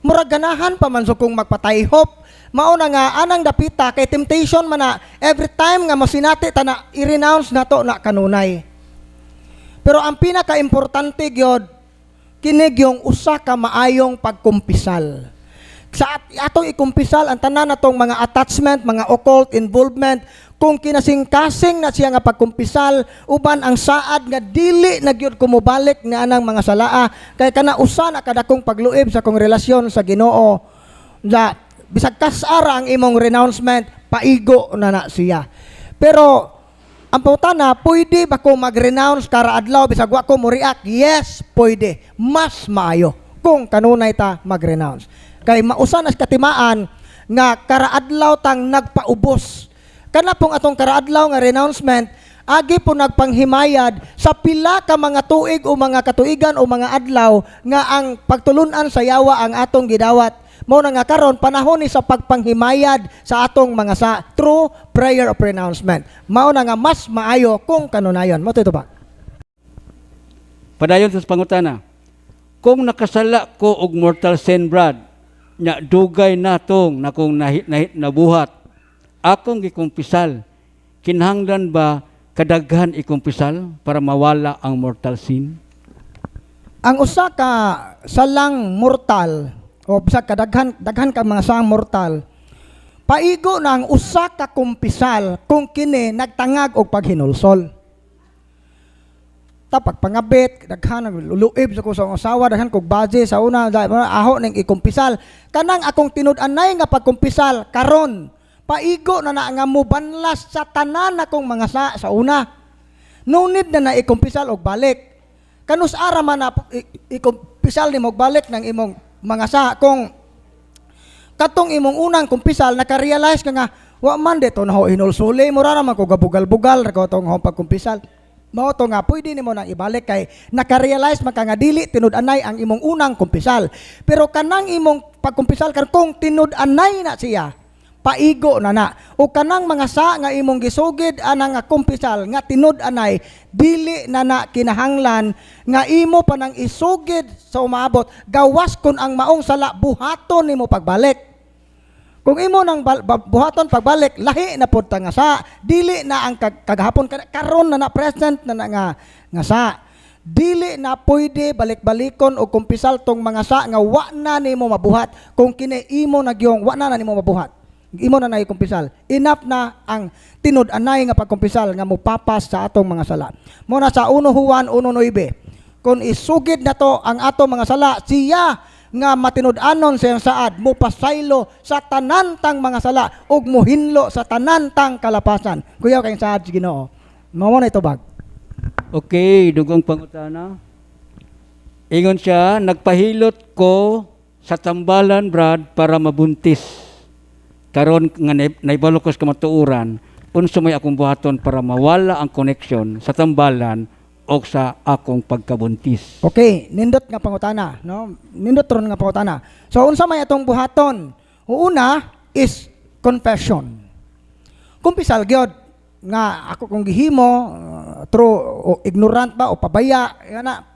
Murag ganahan pa man so kung magpatayhop. Mao na nga anang dapita kay temptation man na every time nga mosinati ta na, i-renounce nato na kanunay. Pero ang pinaka-importante gyud kini yung usa ka maayong pagkumpisal. Sa atong ikumpisal ang tanan natong mga attachment, mga occult involvement, kung kinasingkasing na siya nga pagkumpisal uban ang saad nga dili na gyud kumubalik nga anang mga salaa, kay kana usa na kadakong pagluib sa kong relasyon sa Ginoo. Ja, bisag kasara ang imong renouncement, paigo na na siya. Pero ang pangutana, pwede ba ko mag-renounce kara adlaw bisag wa ko mo react? Yes, pwede. Mas maayo kung kanunay ta mag-renounce. Kay mausa na sa katimaan nga karaadlaw tang nagpaubos. Kana pong atong karaadlaw nga renouncement, agi po nagpanghimayad sa pila ka mga tuig o mga katuigan o mga adlaw nga ang pagtulunan sa yawa ang atong gidawat. Mao na nga karon panahon ni sa pagpanghimayad sa atong mga sa true prayer of renouncement. Mao na nga mas maayo kung kanunayon. Mao to ito ba? Padayon sa pangutana. Kung nakasala ko og mortal sin, Brad, nya dugay na tong nakong nabuhat, akong gikumpisal, kinahanglan ba kadaghan ikumpisal para mawala ang mortal sin? Ang usa ka salang mortal o bisag kadaghan daghan ka mga salang mortal, paigo na ang usa ka kumpisal kung kini nagtangag og paghinulsol. Ta pagpangabit, daghan ang luluib sa ko sa akong asawa, daghan kog baje sa una, aho ning ikumpisal. Kanang akong tinud-anay nga pagkumpisal karon, paigo na na nga mubanlas sa tanan akong mga sa una. No need na na ikumpisal og balik. Kanus ara man na ikumpisal nimo og balik ng imong mga sa kung katong imong unang kumpisal naka-realize ka nga wa man dito na ho hinulsuli, mura ra man ko gabugal-bugal ra ko tong hong pagkumpisal. Mao to nga pwede nimo nang ibalik kay naka-realize man ka nga dili tinud-anay ang imong unang kumpisal. Pero kanang imong pagkumpisal karon, kung tinud-anay na siya, paigo na na. O kanang mga sa nga imong gisugid anang nga kumpisal nga tinud-anay, dili na na kinahanglan nga imo pa nang isugid sa umaabot, gawas kun ang maong sala buhaton nimo pagbalik. Kung imo nang buhaton pagbalik, lahi na pud ta nga sa, dili na ang kagahapon, karon na na, present na na nga sa. Dili na pwede balik-balikon o kumpisal tong mga sa nga wa na nimo mabuhat kung kini imo na gyung wa na na nimo mabuhat. Imo na na ikumpisal. Enough na ang tinud-anay nga pagkumpisal nga mupapas sa atong mga sala. Mo na sa 1 Juan 1:9. Kung isugid na to ang atong mga sala, siya nga matinud-anon sa iyang saad, mupasaylo sa tanan tang mga sala ug muhinlo sa tanan tang kalapasan. Kuyaw kayong saad sa Ginoo. Mao na ito bag. Okay, dugong pangutana. Ingon siya, nagpahilot ko sa tambalan, Brad, para mabuntis. Karon nga naibalo ko sa kamatuoran, unsa may akong buhaton para mawala ang connection sa tambalan o sa akong pagkabuntis? Okay, nindot nga pangutana, no? Nindot ron nga pangutana. So unsa may atong buhaton? Una is confession. Kumpisal gyud nga ako kung gihimo through o ignorant ba o pabaya na,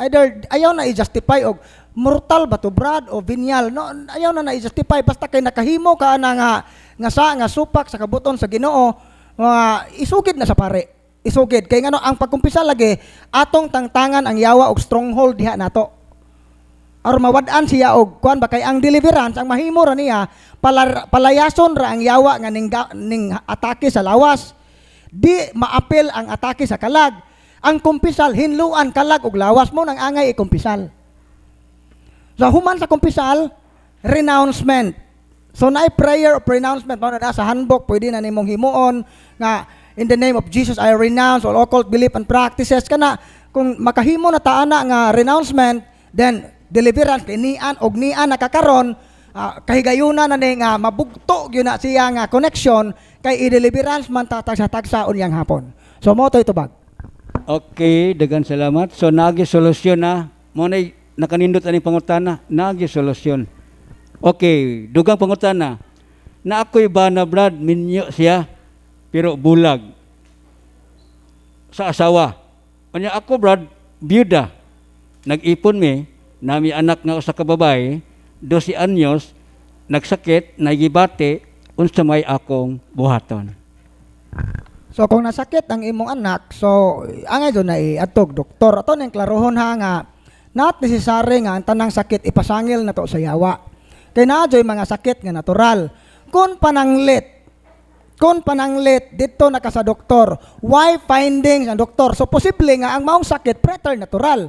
either ayaw na i-justify og mortal ba to, Brad, o venial, no? Ayaw na na i-justify basta kay nakahimo ka na nga nga sa nga supak sa kabuton sa Ginoo, nga isugid na sa pare. Isugid kay ngano, ang pagkumpisal lagi atong tangtangan ang yawa og stronghold diha nato aron mawad-an siya og kuan ba, kay ang deliverance, ang mahimo ra niya palayason ra ang yawa nga ning atake sa lawas, di maapil ang atake sa kalag. Ang kumpisal, hinluan kalag og lawas mo nang angay ikumpisal. So human sa kumpisal, renouncement. So naay prayer of renouncement mao na sa handbook, pwede na nimong himuon nga "In the name of Jesus, I renounce all occult belief and practices." Kana kung makahimo na ta ana nga renouncement, then deliverance kay nian og nian nakakaron, kahigayuna na ni nga mabugto gyud na siya nga connection kay i-deliverance man ta tagsa-tagsa unyang hapon. So mao to itubag. Okay, dagan salamat. So naagi solusyon na. Mo na nakanindot ani pangutana, naagi solusyon. Okay, dugang pangutana. Na ako'y bana, Brad, minyo siya pero bulag sa asawa. Unya ako, Brad, byuda. Nag-ipon mi, nami anak nga usa ka babae, 12 anyos, nagsakit, nagibati, unsa may akong buhaton? So kung nasakit ang imong anak, so angay do na iadtog doktor. Ato ning klarohon ha nga not necessary nga ang tanang sakit ipasangil na to sa yawa. Kay naa joy mga sakit nga natural. Kung pananglit dito na ka sa doktor, why findings ang doktor? So posible nga ang maong sakit preternatural.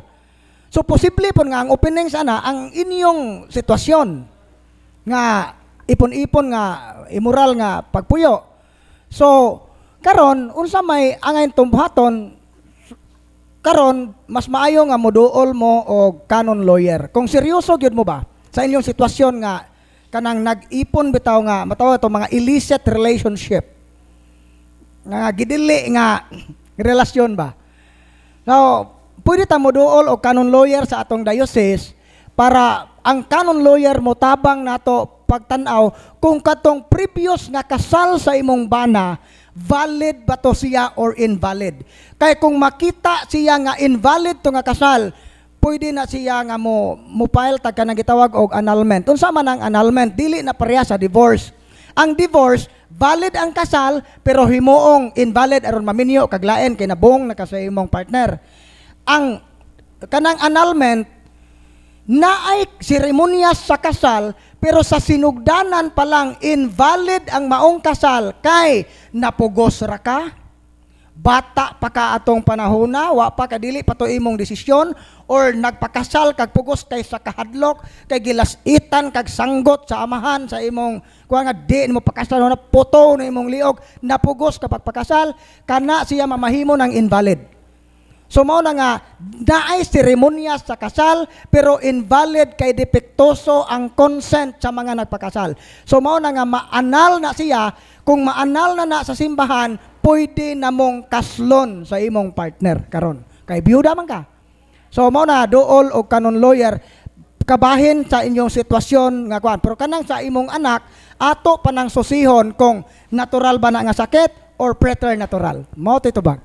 So posible pud nga ang openings ana ang inyong sitwasyon nga ipon-ipon nga immoral nga pagpuyo. So karon, unsa may angay tumbuhaton karon? Mas maayo nga moduol mo og canon lawyer. Kung seryoso gyud mo ba sa inyong sitwasyon nga kanang nag-ipon bitaw nga matawag to mga illicit relationship nga gidili nga relasyon ba. So, pwede ta moduol og canon lawyer sa atong diocese para ang canon lawyer mo tabang nato pagtan-aw kung katong previous nga kasal sa imong bana, valid ba to siya or invalid. Kay kung makita siya nga invalid to nga kasal, pwede na siya nga mo file tag kanang gitawag og annulment. Unsa man ang annulment? Dili na pareha sa divorce. Ang divorce, valid ang kasal pero himuong invalid aron maminyo kag lain kay nabong na ka sa imong partner. Ang kanang annulment, naay seremonya sa kasal pero sa sinugdanan pa lang invalid ang maong kasal kay napugos ra ka, bata pa ka atong panahona, wa pa ka, dili pa to imong desisyon, or nagpakasal kag pugos kay sa kahadlok kay gilasitan kag sanggot sa amahan sa imong kuha nga di nimo pakasal na puto na imong liog, napugos ka pagpakasal, kana siya mamahimo ng invalid. So mao na nga naay seremonya sa kasal pero invalid kay depektoso ang consent sa mga nagpakasal. So mao na nga ma-annul na siya. Kung ma-annul na na sa simbahan, pwede na mong kaslon sa imong partner karon. Kay byuda man ka. So mao na, duol og canon lawyer kabahin sa inyong sitwasyon nga kuan. Pero kanang sa imong anak, ato pa nang susihon kung natural ba na nga sakit or preternatural. Mao to ba?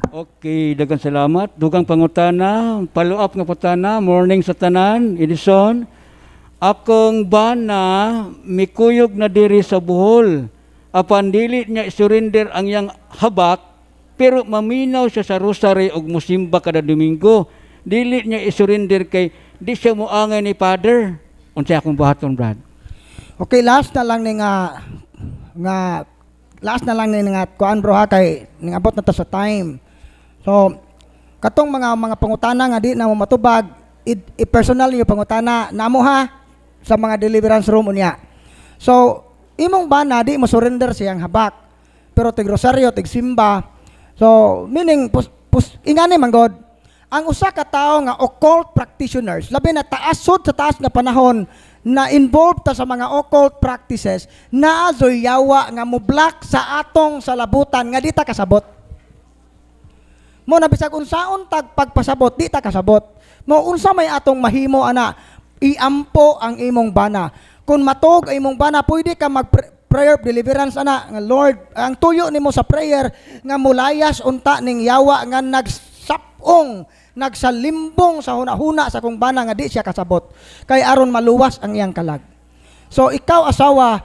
Okay, daghang salamat. Dugang pangutana, follow up nga pangutana, morning sa tanan, Edison. Akong bana mikuyog na diri sa Bohol. Apan dili niya surrender ang iyang habak, pero maminaw siya sa rosary og musimba kada Domingo. Dili niya isurrender kay di siya moangay ni Father. Unsay akong buhaton, Brad? Okay, last na lang ni nga nga last na lang ni nga kuan, bro, ha, kay ningabot na ta sa time. So katong mga pangutana nga di na mo matubag, i-personal niyo pangutana namo ha sa mga deliverance room unya. So imong bana di mo surrender siyang habak. Pero tig rosaryo, tig simba. So meaning pus, pus ingani man god ang usa ka tawo nga occult practitioners, labi na taasod sa taas nga panahon na involved ta sa mga occult practices, naa joy yawa nga mo-block sa atong salabutan nga di ta kasabot. Mo na bisag unsaon tag pagpasabot, di ta kasabot. Mo unsa may atong mahimo ana, iampo ang imong bana. Kung matog ang imong bana, pwede ka mag prayer of deliverance ana nga, "Lord," ang tuyo nimo sa prayer nga mulayas unta ning yawa nga nagsapong, nagsalimbong sa hunahuna sa kong bana nga di siya kasabot, kay aron maluwas ang iyang kalag. So ikaw asawa,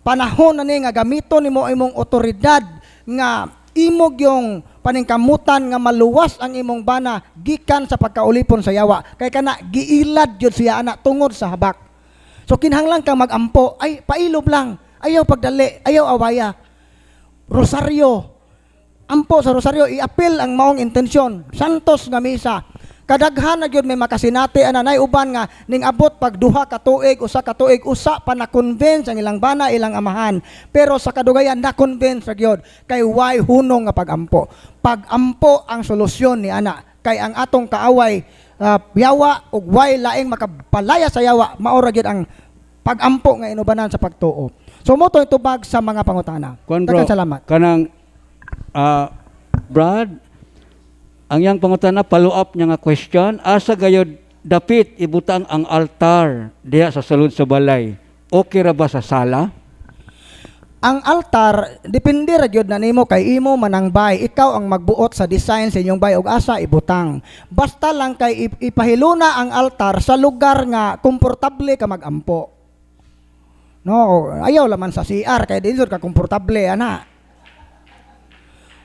panahon na ni nga gamiton nimo imong otoridad nga imog yung paningkamutan nga maluwas ang imong bana gikan sa pagkaulipon sa yawa, kay kana giilad gyud siya ana tungod sa habak. So kinahanglan kang magampo, ay pailob lang, ayaw pagdali, ayaw awaya. Rosaryo, ampo sa rosaryo, iapil ang maong intensyon, santos nga misa. Kadaghan na gyud may makasinati ana. Nay uban nga ning abot pag 2 ka tuig, 1 ka tuig, usa pa na convince ang ilang bana, ilang amahan. Pero sa kadugayan na convince ra gyud kay way hunong nga pagampo. Pagampo ang solusyon ni ana, kay ang atong kaaway yawa, ug way laing makapalaya sa yawa, mao ra gyud ang pagampo nga inubanan sa pagtuo. So mo to tubag sa mga pangutana. Kuan, bro, Daghang salamat. Kanang Brad, ang iyang pangutana, follow up niya nga question, asa gayod dapit ibutang ang altar diha sa sulod sa balay? Okay ra ba sa sala? Ang altar, depende ra gyud na nimo, kay imo manang bay. Ikaw ang magbuot sa design sa inyong bay ug asa ibutang. Basta lang kay ipahiluna ang altar sa lugar nga komportable ka magampo. No, ayaw laman sa CR kay dili ka komportable ana.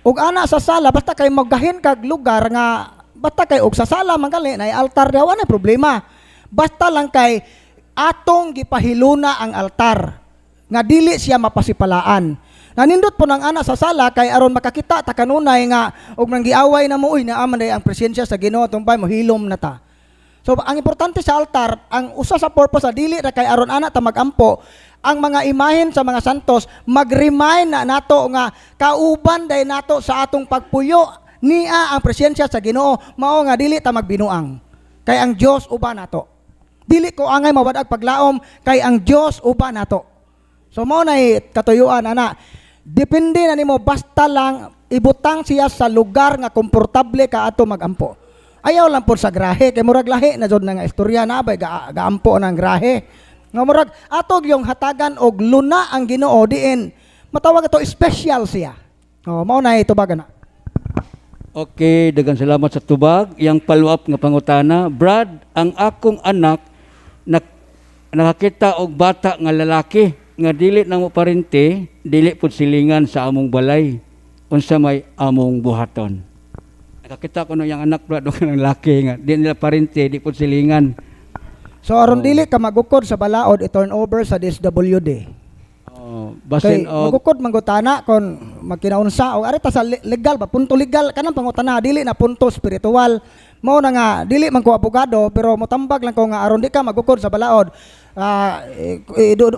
Ug ana sa sala, basta kay magahin kag lugar nga basta kay og sa sala man gali na altar diha, wala problema. Basta lang kay atong gipahiluna ang altar nga dili siya mapasipalaan. Nanindot po ng ana sa sala kay aron makakita ta kanunay nga og nanggiaway na mo, "Uy, naa man ang presensya sa Ginoo tumbay mo, hilom na ta." So ang importante sa altar, ang usa sa purpose sa dili ra kay aron ana ta magampo, ang mga imahen sa mga santos mag-remind na nato nga kauban day nato sa atong pagpuyo niya ang presensya sa Ginoo, mao nga dili ta magbinuang. Kay ang Dios uban nato. Dili ko angay mawad-ag paglaom kay ang Dios uban nato. So mao nay katuyuan ana. Depende na nimo, basta lang ibutang siya sa lugar nga komportable ka ato magampo. Ayaw lang po sa grahe kay murag lahi na jud na nga istorya na bay gaampo ng grahe. Nga murag ato yung hatagan og luna ang Ginoo diin matawag ato special siya. Oh, mao na tubag ana. Okay, daghang salamat sa tubag. Yang follow up nga pangutana, "Brad, ang akong anak nakakita og bata nga lalaki nga dili namo parente, dili pud silingan sa among balay. Unsa may among buhaton?" Nakakita ko no yang anak, Brad, og ng lalaki nga di nila parente, di pud silingan. So aron dili ka magukod sa balaod, i-turn over sa DSWD. Oh, basin Kay og magukod manggutana kon magkinaunsa o ari ta sa legal ba, punto legal kanang pangutana, dili na punto spiritual. Mao na nga dili man ko abogado, pero motambag lang ko nga aron di ka magukod sa balaod,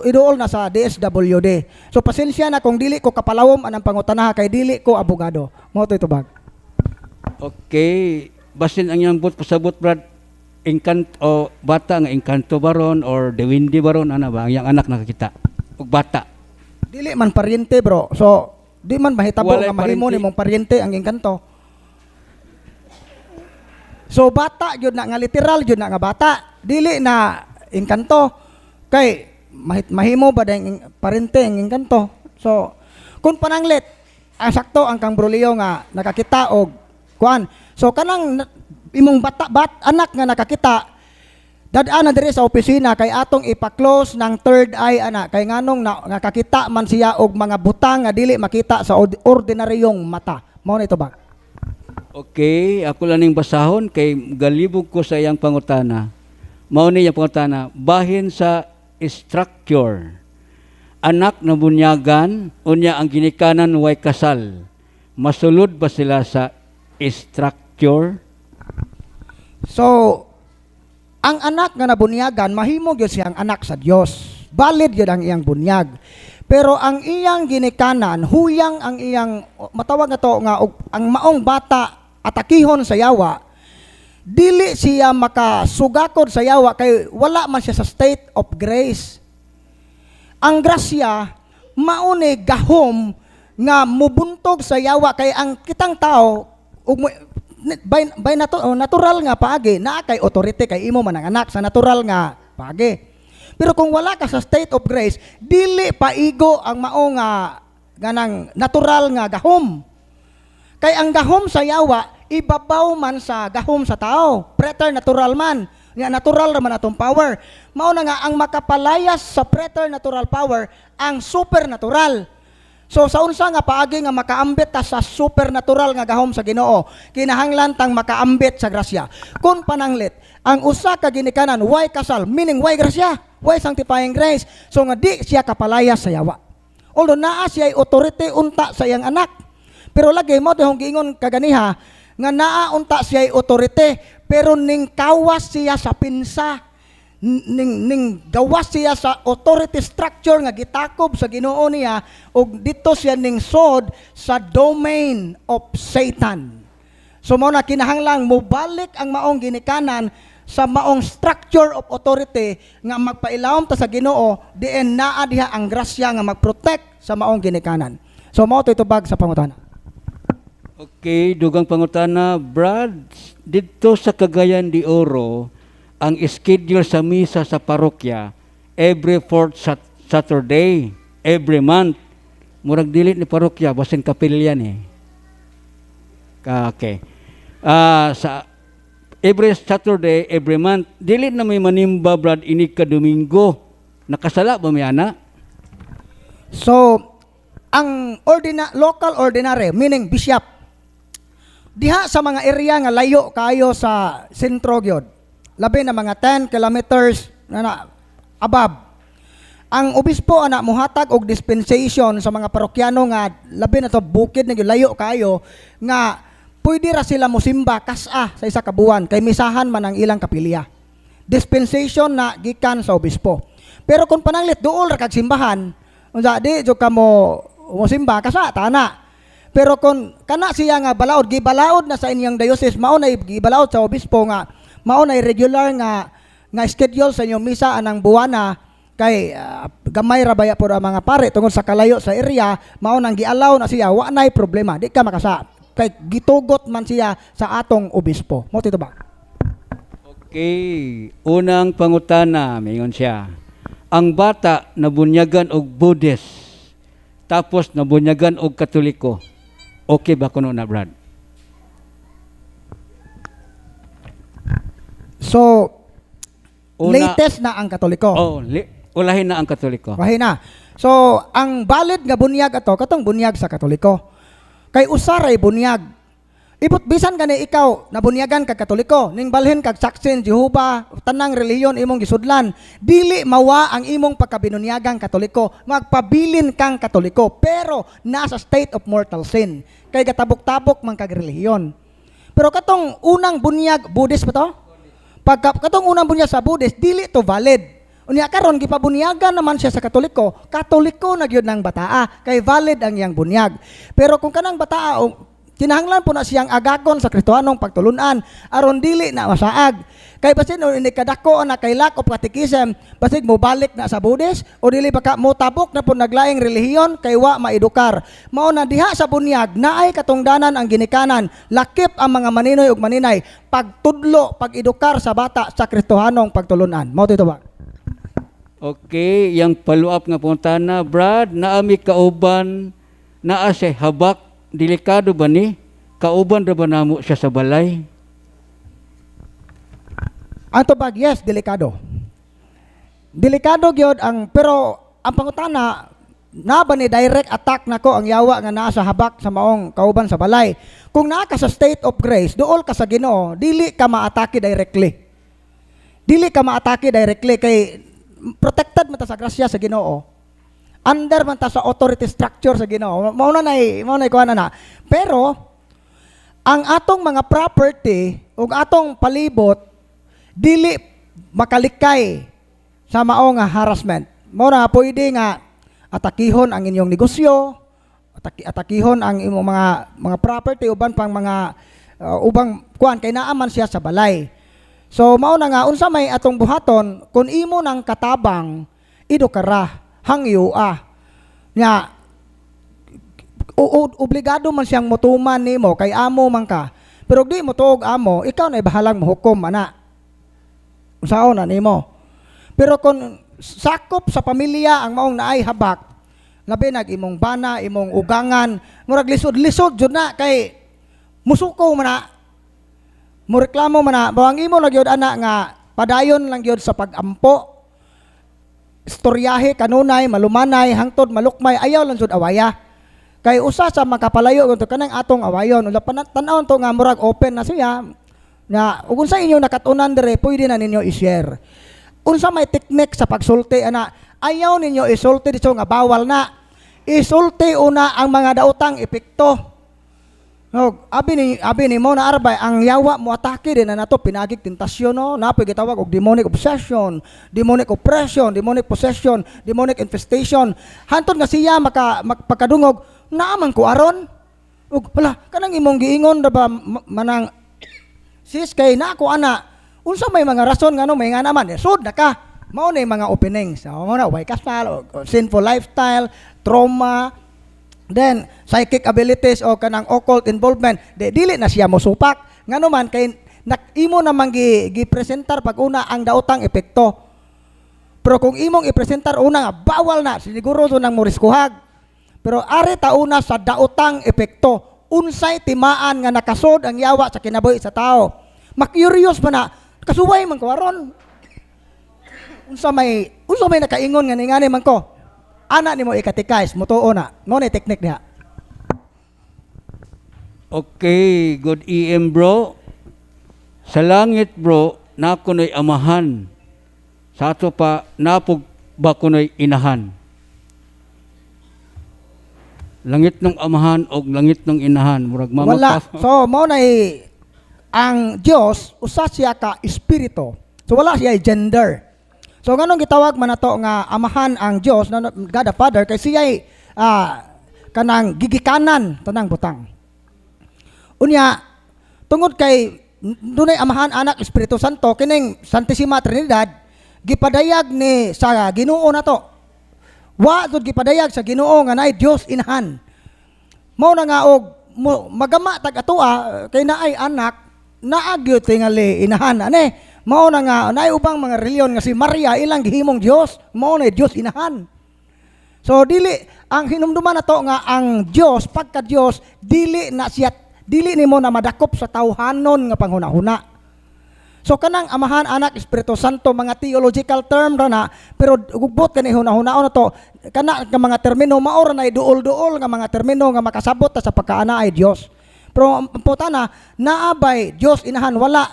iduol na sa DSWD. So pasensya na kung dili ko kapalawom anang pangutana kay dili ko abogado. Mao to tubag. Okay, basin ang iyang but pasabot, Brad, engkanto o bata nga engkanto baron or dewindi baron ana ba ang iyang anak nakakita og bata. Dili man paryente, bro, so di man mahitabo Walay nga mahimo paryente. Nimong paryente ang engkanto. So bata gyud na nga literal gyud na nga bata, dili na engkanto, kay mahimo ba dayong parente ang engkanto? So kung pananglit ang sakto ang kang Brolio nga nakakita og kuan. So kanang imong bata bat anak nga nakakita, dad-a na diri sa opisina kay atong ipa-close ng third eye ana, kay nganong nakakita man siya og mga butang nga dili makita sa ordinaryong mata. Mao na ito ba? Okay, ako lang ning basahon kay galibog ko sa iyang pangutana. Mao ni iyang pangutana, bahin sa structure. Anak na bunyagan, unya ang ginikanan way kasal. Masulod ba sila sa structure? So ang anak nga nabunyagan, mahimo gyud siyang anak sa Dios. Valid gyud ang iyang bunyag. Pero ang iyang ginikanan, huyang ang iyang matawag na to nga og, ang maong bata atakihon sa yawa, dili siya makasugakod sa yawa kay wala man siya sa state of grace. Ang grasya mauni gahom nga mubuntog sa yawa, kay ang kitang tao ug By natural nga paagi, naa kay authority kay imo man ang anak sa natural nga paagi. Pero kung wala ka sa state of grace, dili paigo ang mao nga ganang natural nga gahom. Kay ang gahom sa yawa, ibabaw man sa gahom sa tao. Preternatural man. Nga natural raman atong power. Mao na nga ang makapalayas sa preternatural power ang supernatural. So sa unsa nga paagi nga makaambit ta sa supernatural nga gahom sa Ginoo, kinahanglan tang makaambit sa grasya. Kung pananglit, ang usa ka ginikanan way kasal, meaning way grasya, way sanctifying grace. So nga di siya kapalayas sa yawa. Although naa siya authority unta sa iyang anak. Pero lagi mo dihong giingon kaganiha nga naa unta siya authority, pero ning kawas siya sa pinsa, ning gawas siya sa authority structure nga gitakob sa Ginoo niya, ug dito siya ning sod sa domain of Satan. So mao na kinahanglang mobalik ang maong ginikanan sa maong structure of authority nga magpailawom ta sa Ginoo, diin naa diha ang grasya nga magprotect sa maong ginikanan. So mao to itubag sa pangutana. Okay, dugang pangutana, Brad, dito sa Cagayan de Oro, ang schedule sa misa sa parokya every fourth Saturday, every month. Murag dili ni parokya, basin kapilya ni. Okay. Sa every Saturday, every month, dili na may manimba, Brad, inig ka Domingo. Nakasala ba may ana? So, ang local ordinary, meaning bishop, diha sa mga area nga layo kayo sa sentro gyud, labi na mga 10 kilometers na above, ang obispo ana muhatag og dispensation sa mga parokyano nga labi na to bukid na gyud, layo kayo, nga pwede ra sila mosimba kas-a sa isa ka buwan kay misahan man ang ilang kapilya. Dispensation na gikan sa obispo. Pero kung pananglit duol ra kag simbahan, unsa di jud ka mo mosimba, kasa tana. Pero kung kana siya nga balaod, gibalaod na sa inyong diocese, mao na gibalaod sa obispo nga mao na regular nga nga schedule sa inyong misa anang buwana, kay gamay ra baya pud ang mga pare tungod sa kalayo sa area, mao nang gialaw na siya, wa nay problema, di ka makasa kay gitugot man siya sa atong obispo. Mo tito ba? Okay, unang pangutana, mingon siya. Ang bata nabunyagan og Buddhist, tapos nabunyagan og Katoliko. Okay ba kuno na, Brad? So, Una, latest na ang Katoliko. Oh, ulahin na ang Katoliko. Wahi na. So, ang valid nga bunyag ato katong bunyag sa Katoliko. Kay usa ray bunyag. Ibot bisan gani ikaw nabunyagan kag Katoliko, ning balhin kag saksin Jehova, tanang relihiyon imong gisudlan, dili mawa ang imong pagkabinunyagang Katoliko, magpabilin kang Katoliko, pero nasa state of mortal sin. Kay gatabok-tabok man kag relihiyon. Pero katong unang bunyag, Buddhist ba to? Pagka katong unang bunyag sa Buddhist, dili to valid. Unya karon gipabunyagan naman siya sa Katoliko, Katoliko na gyud ng bataa kay valid ang iyang bunyag. Pero kung kanang bataa kinahanglan po na siyang agakon sa Kristohanong pagtulunan aron dili na masaag. Kay basin o ini kadako na kay lack of catechism, basig mobalik na sa Buddhist o dili baka motabok na po naglaing relihiyon kay wa maedukar. Mao na diha sa bunyag naay katungdanan ang ginikanan, lakip ang mga maninoy ug maninay pagtudlo, pag-edukar sa bata sa Kristohanong pagtulunan. Mao tito ba? Okay, yang follow up nga pangutana, Brad, naami kauban, naa siya habak, delikado ba ni? Kauban ra ba namo siya sa balay? Ang tubag, yes, delikado. Delikado gyud ang, pero ang pangutana, na ba ni direct attack nako ang yawa nga naa sa habak sa maong kauban sa balay? Kung naa ka sa state of grace, duol ka sa Ginoo, dili ka maatake directly. Dili ka maatake directly kay protected man ta sa grasya sa Ginoo. Under man ta sa authority structure sa Ginoo. Mao na kuan na. Pero ang atong mga property ug atong palibot dili makalikay sa mao nga harassment. Mao na pwede nga atakihon ang inyong negosyo, atakihon ang imong mga property, uban pang mga ubang kuan kay naa man siya sa balay. So mao na nga unsa may atong buhaton kung imo nang katabang, idukara, hangyoa. Nya obligado man siyang motuman nimo kay amo man ka. Pero di mo tuog amo, ikaw na bahalang mohukom ana. Unsaon na nimo? Pero kung sakop sa pamilya ang maong naay habak, labi nag imong bana, imong ugangan, murag lisod-lisod jud na kay musuko man na, mureklamo man na, bawang imo lang gyud ana nga padayon lang gyud sa pag-ampo, istoryahe kanunay, malumanay, hangtod malukmay, ayaw lang jud awaya. Kay usa sa makapalayo to kanang atong awayon. Ula pa tan-awon to nga murag open na siya na ug unsa inyo nakatunan dire, pwede na ninyo i-share. Unsa may technique sa pagsulti ana? Ayaw ninyo isulti dito nga bawal na. Isulti una ang mga daotang epekto. No, abi ni mo na arbay ang yawa mo atake din na nato pinagig tentasyon, no, napoy gitawag og demonic obsession, demonic oppression, demonic possession, demonic infestation. Hantod nga siya maka magpakadungog naaman ko aron. Ug wala kanang imong giingon ra ba manang sis kay na ako ana. Unsa may mga rason ngano may nga naman? Eh, sud na ka. Mao na yung mga openings. So, mao na way kasal o sinful lifestyle, trauma, then psychic abilities o kanang occult involvement. Di dili na siya mosupak. Ngano man kay nak, imo namang gi gipresentar pag una ang daotang epekto. Pero kung imong ipresentar una nga bawal na, siguro to nang moriskuhag. Pero ari ta una sa daotang epekto. Unsay timaan nga nakasod ang yawa sa kinabuhi sa tao? Ma-curious pa na, kasuway man ko aron. Unsa may nakaingon nga ningani man ko? Ana nimo ikatikais, mutuo na. Mao na technique diha. Okay, good EM, bro. Sa langit, bro, na kuno'y amahan. Sa ato pa, napog ba kuno'y inahan? Langit ng amahan o langit ng inahan. Murag mama Wala. pa. So mao na ang Dios usa siya ka espiritu. So wala siya gender. So nganong gitawag man nato nga amahan ang Dios, no, God the Father, kay siya kanang gigikanan tanang butang. Unya tungod kay dunay Amahan, Anak, Espiritu Santo, kining Santissima Trinidad gipadayag ni sa Ginoo nato. Wa jud gipadayag sa Ginoo nga naay Dios Inahan. Mao na nga og mo, magama tag atoa kay naay anak, naa gyud tingali inahan ane. Mao na nga naay ubang mga relihiyon nga si Maria ilang gihimong Dios, mao na Dios Inahan. So dili ang hinumduman nato nga ang Dios, pagka Dios, dili na siya, dili nimo na madakop sa tawhanon nga panghunahuna. So kanang Amahan, Anak, Espiritu Santo, mga theological term ra na, pero gugbot kani hunahunahon na to kana nga mga termino, mao ra nay duol-duol nga mga termino nga makasabot ta sa pagkaana ay Dios. Pero ang putana, naabay Dios Inahan? Wala.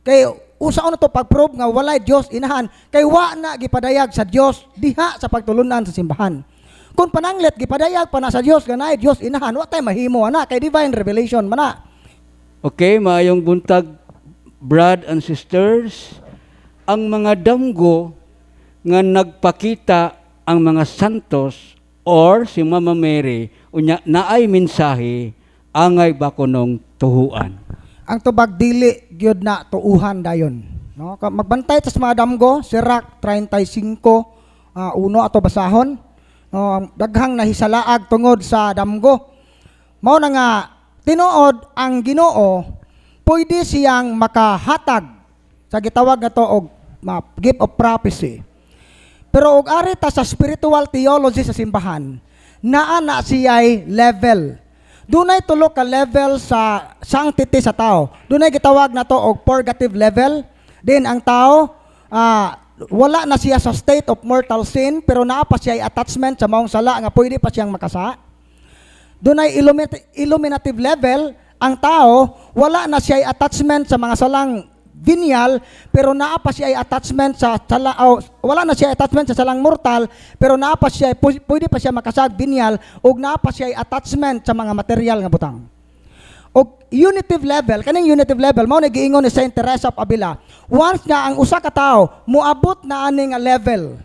Kay usaon na to pag-prove nga walay Dios Inahan? Kay wa na gipadayag sa Dios diha sa pagtulunan sa simbahan. Kung pananglit gipadayag pa na sa Dios nga naay Dios Inahan, wa tay mahimo ana kay divine revelation man na. Okay, maayong buntag, brad and sisters. Ang mga damgo nga nagpakita ang mga santos or si Mama Mary, unya naay mensahe, angay ba kunong tuhuan? Ang tubag, dili gyud na tuuhan dayon, no? Magbantay ta sa mga damgo, Sirach 35, 1 ato basahon, no? Ang daghang nahisalaag tungod sa damgo. Mao na nga tinuod ang Ginoo pwede siyang makahatag sa gitawag nga to og gift of prophecy. Pero og ari ta sa spiritual theology sa simbahan, naa na siya'y level. Dunay tulo ka level sa sanctity sa tao. Dunay gitawag na to og purgative level. Din ang tao wala na siya sa state of mortal sin, pero naa pa siya attachment sa maong sala nga pwede pa siyang makasa. Dunay illuminative level, ang tao wala na siya attachment sa mga salang venial, pero naa pa siya attachment sa sala, oh, wala na siya attachment sa salang mortal, pero naa pa siya pwede pa siya makasag venial ug naa pa siya attachment sa mga material nga butang. Og unitive level, kaning unitive level mao na giingon ni Saint Teresa of Avila. Once nga ang usa ka tawo moabot na ani nga level,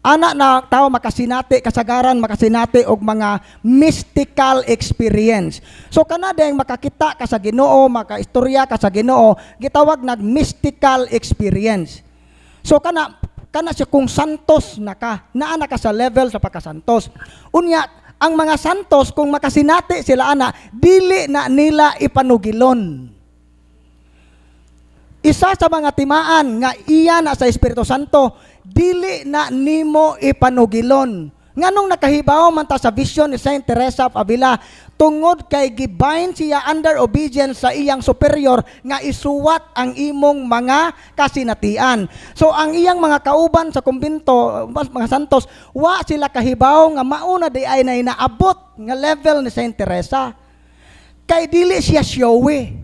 ana na tao makasinati, kasagaran makasinati og mga mystical experience. So kana dayang makakita ka sa Ginoo, makaistorya ka sa Ginoo, gitawag nag mystical experience. So kana kana siya kung santos na ka, naa na ka sa level sa pagkasantos. Unya Ang mga santos, kung makasinati sila ana, dili na nila ipanugilon. Isa sa mga timaan nga iya na sa Espiritu Santo, dili na nimo ipanugilon. Nganong nakahibaw man ta sa vision ni Saint Teresa of Avila? Tungod kay gibind siya under obedience sa iyang superior nga isuwat ang imong mga kasinatian. So ang iyang mga kauban sa kumbento, mga santos, wa sila kahibaw nga mauna di ay na inaabot nga level ni Saint Teresa. Kay dili siya showy.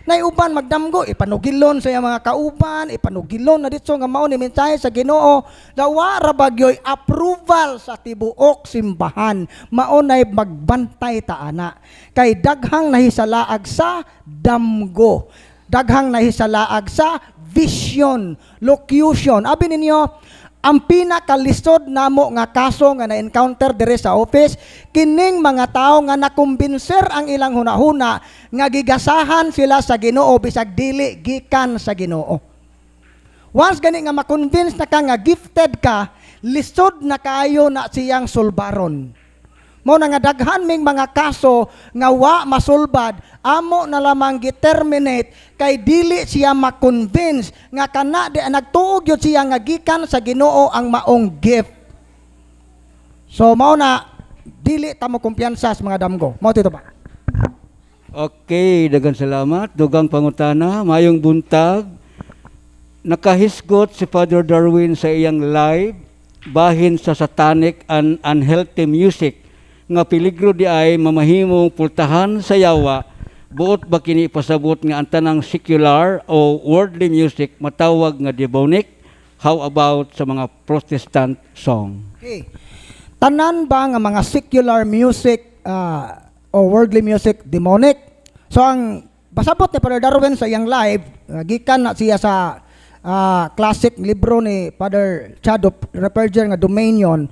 Nay uban magdamgo, ipanugilon sa iyang mga kauban, ipanugilon na ditso nga mao ni mensahe sa Ginoo. Dawa ra bagyoy approval sa tibuok simbahan. Mao nay magbantay ta ana. Kay daghang nahisalaag sa damgo. Daghang nahisalaag sa vision, locution. Abi ninyo, ang pinakalisod namo nga kaso nga na-encounter dire sa office, kining mga tao nga nakumbinser ang ilang hunahuna nga gigasahan sila sa Ginoo bisag dili gikan sa Ginoo. Once gani nga makonvince na ka nga gifted ka, lisod na kaayo na siyang sulbaron. Mao na nga daghan ming mga kaso nga wa masulbad, amo na lamang gi-terminate kay dili siya ma-convince nga kana di nagtuo gyud siya nga gikan sa Ginoo ang maong gift. So mao na dili ta mo kumpiyansa sa mga damgo. Mao tito ba? Okay, daghang salamat. Dugang pangutana, mayong buntag. Nakahisgot si Father Darwin sa iyang live bahin sa satanic and unhealthy music nga peligro di ay mamahimong pultahan sa yawa. Buot ba kini ipasabot nga ang tanang secular o worldly music matawag nga demonic? How about sa mga Protestant song? Okay. Tanan ba nga mga secular music o worldly music demonic? So ang pasabot ni Father Darwin sa iyang live, gikan na siya sa classic libro ni Father Chad Ripperger nga Dominion,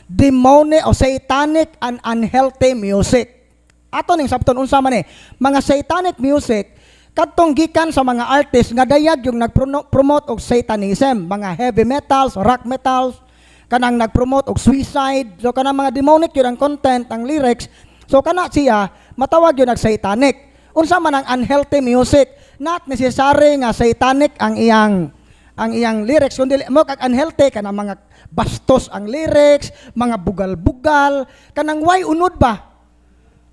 demonic o satanic and unhealthy music. Ato ning sabton unsa man ni mga satanic music, kadtong gikan sa mga artist nga dayag yung nag-promote og satanism, mga heavy metals, rock metals, kanang nag-promote og suicide, so kanang mga demonic yun ang content, ang lyrics. So kana siya matawag yun og satanic. Unsa man ang unhealthy music? Not necessary nga satanic ang iyang lyrics, kundi mo kag unhealthy kanang mga bastos ang lyrics, mga bugal-bugal, kanang way unod ba,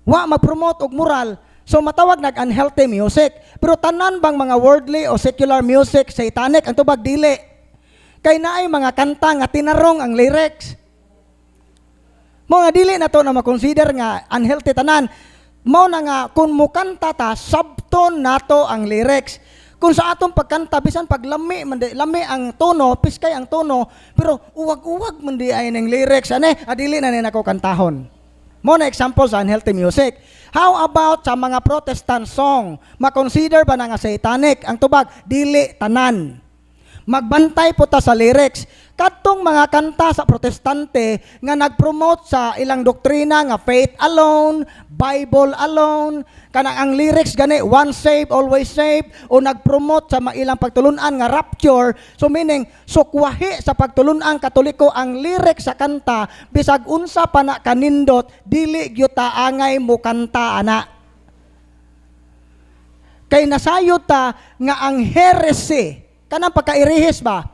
wa mag-promote og moral. So matawag nag unhealthy music. Pero tanan bang mga worldly o secular music satanic? Ang tubag, dili. Kay naay mga kanta nga tinarong ang lyrics. Mo nga dili na to na makonsider nga unhealthy tanan. Mao na nga kung mukanta ta, sabton nato ang lyrics. Kung sa atong pagkanta, bisan paglami man di, lami ang tono, piskay ang tono, pero uwag-uwag man di ay ning lyrics ane, adili na ni nako kantahon. Mo na example sa unhealthy music. How about sa mga Protestant song? Ma-consider ba na nga satanic? Ang tubag, dili tanan. Magbantay po ta sa lyrics. Kadtong mga kanta sa Protestante nga nag-promote sa ilang doktrina nga faith alone, Bible alone, kanang ang lyrics gani once saved, always saved, o nag-promote sa ilang pagtulunan nga rapture, so meaning sukwahi sa pagtulunan Katoliko ang lyrics sa kanta, bisag unsa pa na kanindot, dili gyud ta angay mo kanta ana. Kay nasayod ta nga ang heresy, kanang pagkairihis ba?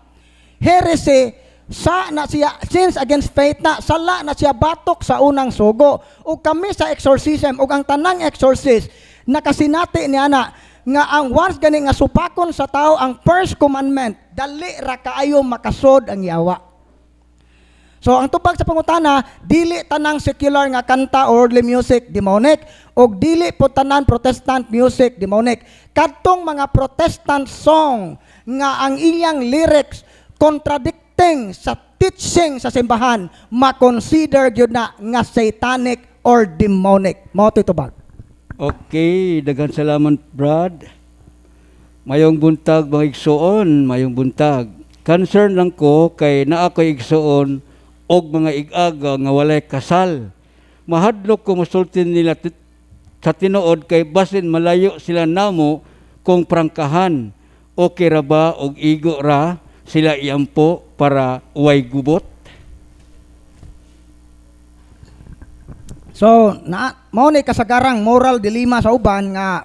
Heresy sa na siya sins against faith na sala na siya batok sa unang sugo. Ug kami sa exorcism ug ang tanang exorcist nakasinati niya na nga ang once gani nga supakon sa tao ang first commandment, dali ra kaayo makasod ang yawa. So ang tubag sa pangutana, dili tanang secular nga kanta or worldly music demonic og dili po tanan Protestant music demonic. Kadtong mga Protestant song nga ang iyang lyrics contradicting sa teaching sa simbahan, ma-consider gyud na nga satanic or demonic. Mao to tubag. Okay, daghan salamat, Brad. Mayong buntag, mga igsuon, mayong buntag. Concern lang ko kay naa ko'y igsuon og mga ig-aga nga walay kasal. Mahadlok ko musulti nila sa tinuod kay basin malayo sila namo kung prangkahan. Okay ra ba og igo ra sila iampo para way gubot? So, na mao ni kasagarang moral dilemma sa uban nga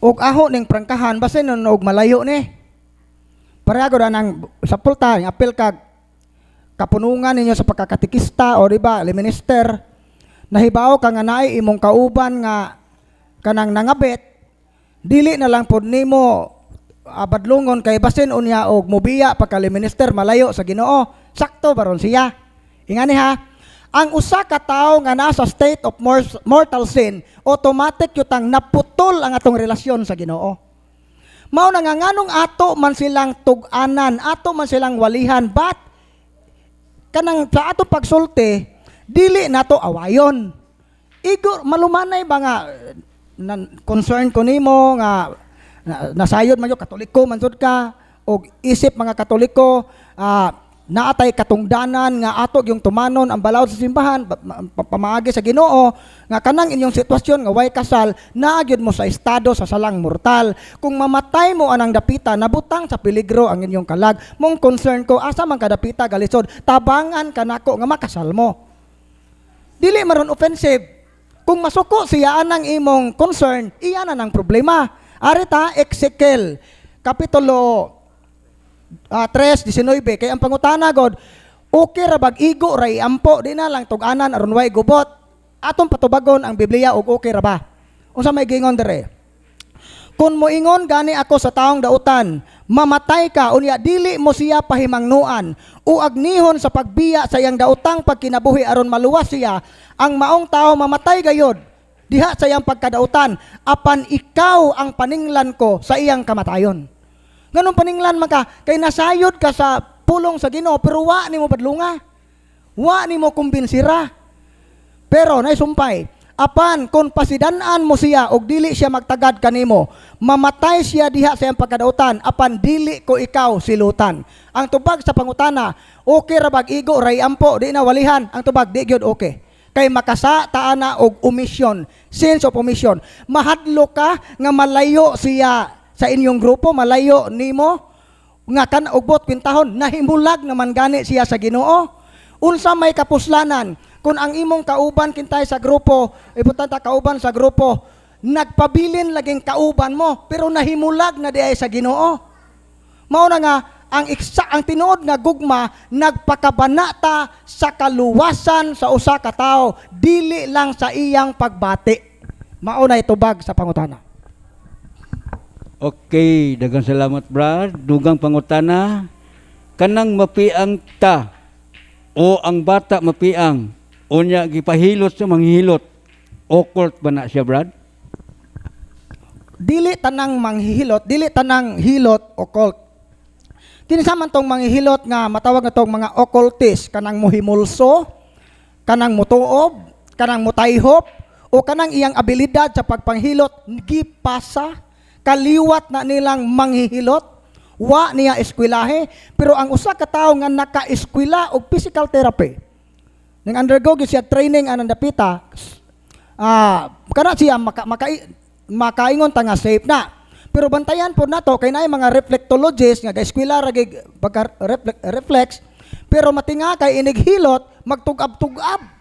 og aho ning prangkahan, basin nun og malayo ni. Pareha gud anang sa pulta, apil kag kapunungan ninyo sa pagkakatikista o di ba, minister, nahibaw ka nga naay imong kauban nga kanang nangabit, dili na lang pod nimo badlungon kay basin unya og mubiya pagka minister, malayo sa Ginoo. Sakto baron siya. Ingani ha, ang usa ka tawo nga nasa state of mortal sin, automatic yutang naputol ang atong relasyon sa Ginoo. Mao na nga nganong ato man silang tug-anan, ato man silang walihan, but kanang sa ato pagsulti, dili nato awayon. Igo malumanay ba nga na, concern ko nimo nga nasayod man yo, Katoliko man jud ka, og isip mga Katoliko, naatay katungdanan nga ato yung tumanon ang balaod sa simbahan pamaagi sa Ginoo, nga kanang inyong sitwasyon nga way kasal, naa gyud mo sa estado sa salang mortal. Kung mamatay mo anang dapita, nabutang sa peligro ang inyong kalag. Mong concern ko, asa man kadapita galisod, tabangan kanako nga makasal mo. Dili maron offensive. Kung masuko siya anang imong concern, iya na ng problema. Arita Ezekiel kapitulo 3:19, kay ang pangutana god, okay ra bag igo ra iampo, di na lang tug-anan aron way gubot? Atong patubagon ang Biblia og okay ra ba. Unsa may gingon dire? "Kung moingon gani ako sa taong dautan, 'Mamatay ka,' unya dili mo siya pahimangnuan o agnihon sa pagbiya sa iyang dautang pagkinabuhi aron maluwas siya, ang maong tao mamatay gayod diha sa iyang pagkadautan, apan ikaw ang paninglan ko sa iyang kamatayon." Nganong paninglan man ka? Kay nasayod ka sa pulong sa Ginoo, pero wa nimo badlunga. Wa nimo kumbinsira. Pero naisumpay, "Apan kung pasidan-an mo siya og dili siya magtagad kanimo, mamatay siya diha sa iyang pagkadautan, apan dili ko ikaw silutan." Ang tubag sa pangutana, okay ra bag igo ray ampo, di na walihan? Ang tubag, di gyud okay. Kay makasa taana og omission, sense of omission. Mahadlo ka nga malayo siya sa inyong grupo, malayo nimo nga kan ugbot kwintahon, nahimulag naman gani siya sa Ginoo. Unsa may kapuslanan kung ang imong kauban kintay sa grupo, ibutang ta kauban sa grupo, nagpabilin laging kauban mo pero nahimulag na diay sa Ginoo? Mao na nga ang iksa, ang tinuod nga gugma nagpakabana ta sa kaluwasan sa usa ka tawo, dili lang sa iyang pagbati. Mao na itubag sa pangutana. Okay, daghang salamat, Brad. Dugang pangutana, kanang mapiang ta o ang bata mapiang unya gipahilot sa manghihilot, occult ba na siya, Brad? Dili tanang manghihilot, dili tanang hilot occult. Kinsa man tong manghihilot nga matawag na tong mga occultist, kanang muhimulso, kanang mutuob, kanang mutayhop, o kanang iyang abilidad sa pagpanghilot gipasa, kaliwat na nilang manghihilot, wa niya eskwelahe. Pero ang usa ka tawo nga naka-eskwela og physical therapy, ning undergo gyud siya training anang dapita, kana siya makaingon ta nga safe na. Pero bantayan po nato kay naay mga reflectologists nga gaeskwela ra gig pagka reflex, pero matinga kay inighilot magtugab-tugab.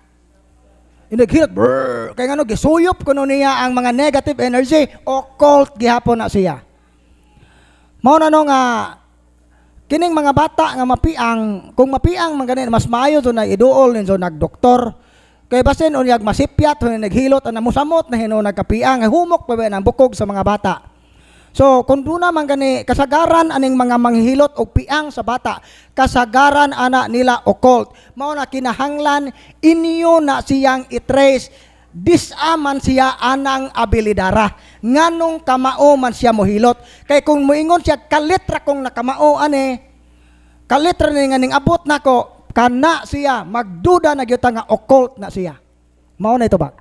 Inighilot, brrr, kay ngano gisuyop kuno niya ang mga negative energy, occult gihapon na siya. Mao na no nga kining mga bata nga mapiang, kung mapiang man gani, mas maayo do na iduol ninyo nagdoktor. Kay basin unyag masipyat hun naghilot ana, musamot na hinuon nagkapiang, humok pa ba ang bukog sa mga bata. So kung duna man gani kasagaran aning mga manghihilot og piang sa bata, kasagaran ana nila occult. Mao na kinahanglan inyo na siyang i-trace disa man siya anang abilidara. Nganong kamao man siya mohilot? Kay kung moingon siya, "Kalit ra kong nakamao ane, kalit ra ni nga ning abot nako," kana siya magduda na gyud ta nga occult na siya. Mao na ito ba?